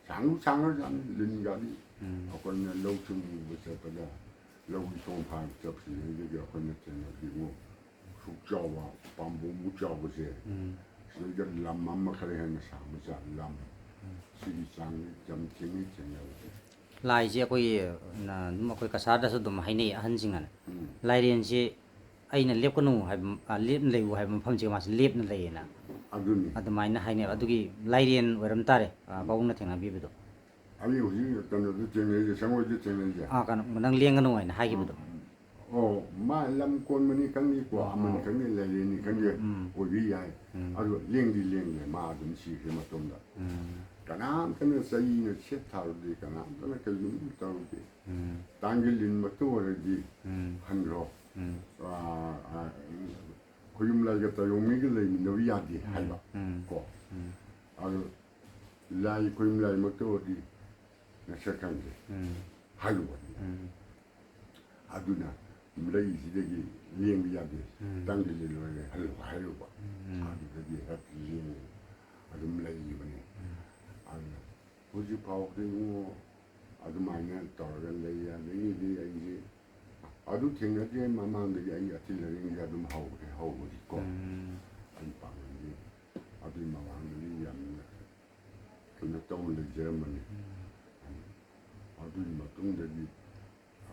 ꯁꯥꯡꯁꯨ ꯁꯥꯡꯈ꯭ꯔꯖꯥꯠꯅꯤ ꯂꯤꯟꯒꯗꯤ꯫ ꯎꯝ꯫ ꯑꯩꯈꯣꯏꯅ ꯂꯧꯁꯤꯡ ꯎꯕ ꯆꯠꯄꯗ, ꯂꯧꯒꯤ ꯁꯣꯡ ꯐꯥꯟꯕ ꯆꯠꯄꯁꯤꯗꯩꯗꯒꯤ ꯑꯩꯈꯣꯏꯅ ꯊꯦꯡꯅꯈꯤꯕ ꯁꯨꯛ ꯆꯥꯎꯕ, ꯄꯥꯝꯕꯣꯝꯃꯨꯛ ꯆꯥꯎꯕꯁꯦ, ꯎꯝ꯫ ꯁꯤꯗꯩꯗ ꯂꯝ ꯑꯃ ꯈꯔ ꯍꯦꯟꯅ ꯁꯥꯡꯕ ꯖꯥꯠ, ꯂꯝ꯫ ꯎꯝ꯫ ꯁꯤ ꯁꯤꯒꯤ ꯆꯥꯡꯁꯦ ꯌꯥꯝ ꯊꯦꯡꯅꯩ, ꯊꯦꯡꯅꯕꯁꯦ꯫ ꯂꯥꯏꯁꯦ ꯑꯩꯈꯣꯏꯒꯤ, ꯑ, ꯑꯗꯨꯝ ꯑꯩꯈꯣꯏ ꯀꯁꯥꯔꯗꯁꯨ ꯑꯗꯨꯝ ꯍꯥꯏꯅꯩ ꯑꯍꯟꯁꯤꯡꯅꯅꯦ꯫ ꯎꯝ꯫ ꯂꯥꯏꯔꯦꯟꯁꯤ ꯑꯩꯅ ꯂꯦꯞꯀꯅꯨ ꯍꯥꯏꯕ, ꯑ, ꯂꯦꯞꯅ ꯂꯩꯌꯨ ꯍꯥꯏꯕ ꯃꯐꯝꯁꯤꯒ ꯃꯥꯁꯤ ꯂꯦꯞꯅ ꯂꯩꯌꯦꯅ ꯑꯗꯨꯅꯤ꯫ ꯑꯗꯨꯃꯥꯏꯅ ꯍꯥꯏꯅꯩ꯫ ꯑꯗꯨꯒꯤ ꯂꯥꯏꯔꯦꯟ ꯑꯣꯏꯔꯝ ꯇꯥꯔꯦ, ꯑ, ꯄꯥꯕꯨꯡꯅ ꯊꯦꯡꯅꯕꯤꯕꯗꯣ꯫ ꯑꯩ ꯍꯧꯖꯤꯛ ꯀꯩꯅꯣꯗ ꯊꯦꯡꯅꯩꯁꯦ, ꯁꯪꯒꯣꯏꯗ ꯊꯦꯡꯅꯩꯁꯦ꯫ ꯑꯥ, ꯀꯩꯅꯣ, ꯅꯪ ꯂꯦꯡꯒꯅꯨ ꯍꯥꯏꯅ ꯍꯥꯏꯈꯤꯕꯗꯣ꯫ ꯑꯣ, ꯃꯥ ꯂꯝ ꯀꯣꯟꯕꯅꯤ ꯈꯪꯗꯦꯀꯣ, ꯑꯃꯅꯤ ꯈꯪꯗꯦ, ꯂꯥꯏꯔꯦꯟꯅꯤ ꯈꯪꯗꯦ, ꯎꯝ꯫ ꯑꯣꯏꯕ ꯌꯥꯏ꯫ ꯎꯝ꯫ ꯑꯗꯣ ꯂꯦꯡꯗꯤ ꯂꯦꯡꯗꯦ, ꯃꯥ ꯑꯗꯨꯝ ꯁꯤꯈ꯭ꯔꯦ ꯃꯇꯣꯝꯗ꯫ ꯎꯝ꯫ ꯀꯅꯥꯝꯇꯅ ꯆꯩꯅ ꯁꯦꯠ ꯊꯥꯔꯨꯗꯦ, ꯀꯅꯥꯝꯇꯅ ꯀꯩꯒꯨꯝꯕ ꯇꯧꯔꯨꯗꯦ꯫ ꯎꯝ꯫ ꯇꯥꯡꯒꯤꯜ ꯂꯤꯟ ꯃꯛꯇ ꯑꯣꯏꯔꯗꯤ ꯎꯝ꯫ ꯍꯟꯈ꯭ꯔꯣ꯫ ꯎꯝ꯫ ꯑꯥ, ꯑꯥ, ꯈꯣꯌꯨꯝ ꯂꯥꯏꯒ ꯇꯥꯌꯣꯡꯃꯤꯒ ꯂꯩꯃꯤꯟꯅꯕ ꯌꯥꯗꯦ ꯍꯥꯏꯕ꯫ ꯎꯝ꯫ ꯀꯣ꯫ ꯎꯝ꯫ ꯑꯗꯣ ꯂꯥꯏ ꯈꯣꯌꯨꯝ ꯂꯥꯏꯃꯛꯇ ꯑꯣꯏꯔꯗꯤ ꯅꯁꯛ ꯈꯪꯗꯦ꯫ ꯎꯝ꯫ ꯍꯥꯏꯔꯨꯕꯅꯤ꯫ ꯎꯝ꯫ ꯑꯗꯨꯅ ꯂꯩꯁꯤꯗꯒꯤ ꯂꯦꯡꯕ ꯌꯥꯗꯦ꯫ ꯎꯝ꯫ ꯇꯥꯡꯒꯤꯜ ꯂꯤꯟ ꯑꯣꯏꯔꯦ ꯍꯜꯂꯨ ꯍꯥꯏꯔꯨꯕ꯫ ꯎꯝ꯫ ꯑꯗꯨꯗꯒꯤ ꯍꯦꯛ ꯂꯦꯡꯉꯦ꯫ ꯑꯗꯨꯝ ꯂꯩꯈꯤꯕꯅꯤ꯫ ꯑꯗꯨꯅ ꯍꯧꯖꯤꯛ ꯐꯥꯎꯕꯗ ꯏꯕꯨꯡꯉꯣ ꯑꯗꯨꯃꯥꯏꯅ ꯇꯧꯔꯒ ꯂꯩ꯫ ꯑꯗꯒꯤꯗꯤ ꯑꯩꯁꯦ ꯑꯗꯨ ꯊꯦꯡꯅꯗ꯭ꯔꯤꯉꯩ ꯃꯃꯥꯡꯗꯒꯤ ꯑꯩ ꯑꯊꯤꯜ ꯑꯔꯤꯡꯁꯦ ꯑꯗꯨꯝ ꯍꯧꯔꯦ, ꯍꯧꯕꯗꯤꯀꯣ꯫ ꯎꯝ꯫ ꯑꯩ ꯄꯥꯡꯒꯜꯒꯤ ꯑꯗꯨꯒꯤ ꯃꯃꯥꯡꯗꯗꯤ ꯌꯥꯝꯅ ꯀꯩꯅꯣ ꯇꯧꯅ ꯂꯩꯖꯔꯝꯕꯅꯤ꯫ ꯑꯗꯨꯒꯤ ꯃꯇꯨꯡꯗꯗꯤ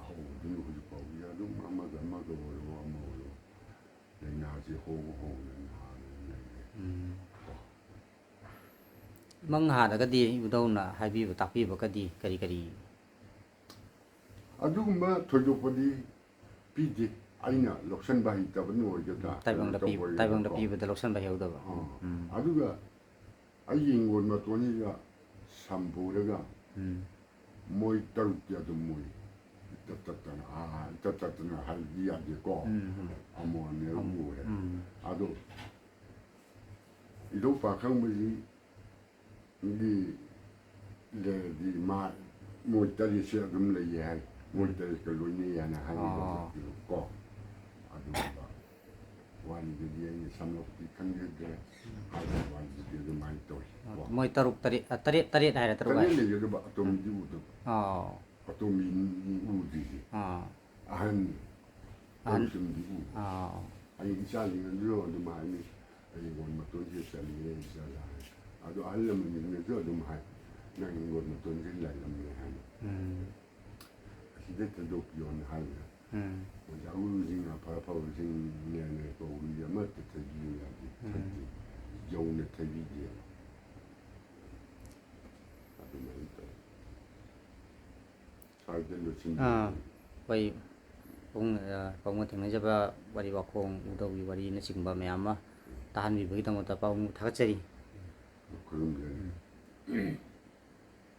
ꯍꯧꯕꯗꯨꯅ ꯍꯧꯖꯤꯛ ꯐꯥꯎꯕꯗ ꯑꯗꯨꯝ ꯑꯃꯒ ꯑꯃꯒ ꯑꯣꯏꯔꯣ ꯑꯃ ꯑꯣꯏꯔꯣ ꯂꯥꯏꯅꯥꯁꯤ ꯍꯣꯡ ꯍꯣꯡꯅ ꯅꯥꯗꯅ ꯂꯩꯔꯦ꯫ ꯎꯝ꯫ ꯀꯣ꯫ ꯃꯪ ꯍꯥꯗꯒꯗꯤ ꯏꯕꯨꯙꯧꯅ ꯍꯥꯏꯕꯤꯕ ꯇꯥꯛꯄꯤꯕꯒꯗꯤ ꯀꯔꯤ ꯀꯔꯤ? ꯑꯗꯨꯒꯨꯝꯕ ꯊꯣꯏꯗꯣꯛꯄꯗꯤ ꯄꯤꯗꯦ꯫ ꯑꯩꯅ ꯂꯧꯁꯟꯕ ꯍꯩꯇꯕꯅ ꯑꯣꯏꯒꯗ꯭ꯔꯥ, ꯇꯥꯏꯕꯪꯗ ꯀꯩꯅꯣ ꯇꯧꯕ ꯇꯥꯏꯕꯪꯗ ꯑꯣꯏꯒꯗ꯭ꯔꯥ꯫ ꯄꯤꯕꯗ ꯂꯧꯁꯟꯕ ꯍꯩꯍꯧꯗꯕ꯫ ꯑꯥ꯫ ꯎꯝ꯫ ꯑꯗꯨꯒ ꯑꯩꯒꯤ ꯍꯤꯡꯒꯣꯜ ꯃꯇꯣꯟꯁꯤꯗ ꯁꯝꯕꯨꯔꯒ ꯎꯝ꯫ ꯃꯣꯏ ꯇꯔꯨꯛꯇꯤ ꯑꯗꯨꯝ ꯃꯣꯏ ꯏꯇꯠ ꯇꯠꯇꯅ, ꯑꯥ, ꯏꯇꯠ ꯇꯠꯇꯅ ꯍꯥꯏꯕꯗꯤ ꯌꯥꯗꯦꯀꯣ꯫ ꯎꯝ, ꯎꯝ꯫ ꯑꯃꯨꯛ ꯑꯅꯤꯔꯛ ꯎꯔꯦ꯫ ꯎꯝ꯫ ꯑꯗꯣ ꯏꯙꯧ ꯄꯥꯈꯪꯕꯁꯤꯒꯤ ꯂꯩꯔꯗꯤ ꯃꯥ ꯃꯣꯏ ꯇꯔꯦꯠꯁꯦ ꯑꯗꯨꯝ ꯂꯩꯌꯦ ꯍꯥꯏ꯫ ꯃꯣꯏ ꯇꯔꯦꯠꯀ ꯂꯣꯏꯅꯩ ꯍꯥꯏꯅ ꯍꯥꯏꯅꯕ ꯑꯣ꯫ ꯀꯣ꯫ ꯑꯗꯨꯒꯨꯝꯕ ꯋꯥꯔꯤꯗꯨꯗꯤ ꯑꯩꯅ ꯁꯝꯂꯞꯇꯤ ꯈꯪꯖꯗ꯭ꯔꯦ꯫ ꯍꯥꯏꯕ ꯋꯥꯔꯤꯗꯨꯗꯤ ꯑꯗꯨꯃꯥꯏꯅ ꯇꯧꯏ ꯀꯣ꯫ ꯃꯣꯏ ꯇꯔꯨꯛ, ꯇꯔꯦꯠ, ꯑ, ꯇꯔꯦꯠ, ꯇꯔꯦꯠ ꯍꯥꯏꯔꯦ, ꯇꯔꯨꯛ ꯇꯔꯦꯠ ꯍꯥꯏꯔꯦ꯫ ꯂꯩꯒꯗꯕ ꯑꯇꯣꯝꯕꯤꯗꯤ ꯎꯗꯕ꯫ ꯑꯣ꯫ ꯑꯇꯣꯝꯕꯤꯅꯤ ꯎꯗ꯭ꯔꯤꯁꯦ꯫ ꯑꯥ꯫ ꯑꯍꯟ ꯑꯍꯟ꯫ ꯇꯔꯨꯛꯇꯨꯝꯗꯤ ꯎꯕ꯫ ꯑꯥ꯫ ꯑꯩ ꯏꯆꯥꯁꯤꯡꯅꯁꯨ ꯑꯗꯨꯝ ꯍꯥꯏꯅꯤ, ꯑꯩ ꯍꯤꯡꯒꯣꯜ ꯃꯇꯣꯟꯁꯤꯗ ꯆꯠꯂꯤꯉꯩ ꯏꯆꯥꯗ ꯍꯥꯏ꯫ ꯑꯗꯣ ꯑꯍꯜ ꯂꯃꯟꯁꯤꯡꯅꯁꯨ ꯑꯗꯨꯝ ꯍꯥꯏ, ꯅꯪ ꯍꯤꯡꯒꯣꯜ ꯃꯇꯣꯟꯁꯤ ꯂꯥꯏꯔꯝꯃꯦ ꯍꯥꯏꯅ꯫ ꯎꯝ꯫ ꯑꯁꯤꯗ ꯊꯥꯗꯣꯛꯄꯤꯌꯣꯅ ꯍꯥꯏꯕꯗ ꯎꯝ꯫ ꯑꯣꯖꯥ ꯒꯨꯔꯨꯁꯤꯡ ꯑꯐ ꯑꯐꯕꯁꯤꯡꯅꯦꯅ ꯀꯧꯔꯤ ꯑꯃꯠꯇ ꯊꯩꯕꯤꯌꯨ ꯌꯥꯗꯦ꯫ ꯎꯝ꯫ ꯊꯩꯗꯦ꯫ ꯌꯧꯅ ꯊꯩꯕꯤꯗꯦꯕ꯫ ꯑꯗꯨꯃꯥꯏꯅ ꯇꯧꯋꯤ꯫ ꯁ꯭ꯋꯥꯏꯗ ꯑꯥ꯫ ꯂꯣꯏꯁꯤꯟꯖꯔꯒꯦ꯫ ꯑꯩꯈꯣꯏ ꯄꯥꯕꯨꯡ, ꯑ, ꯄꯥꯕꯨꯡꯒ ꯊꯦꯡꯅꯖꯕ ꯋꯥꯔꯤ ꯋꯥꯈꯣꯡ, ꯏꯕꯨꯙꯧꯒꯤ ꯋꯥꯔꯤꯅꯆꯤꯡꯕ ꯃꯌꯥꯝ ꯑꯃ ꯇꯥꯍꯟꯕꯤꯕꯒꯤꯗꯃꯛꯇ ꯄꯥꯕꯨꯡꯕꯨ ꯊꯥꯒꯠꯆꯔꯤ꯫ ꯈꯨꯔꯨꯝꯖꯔꯤ꯫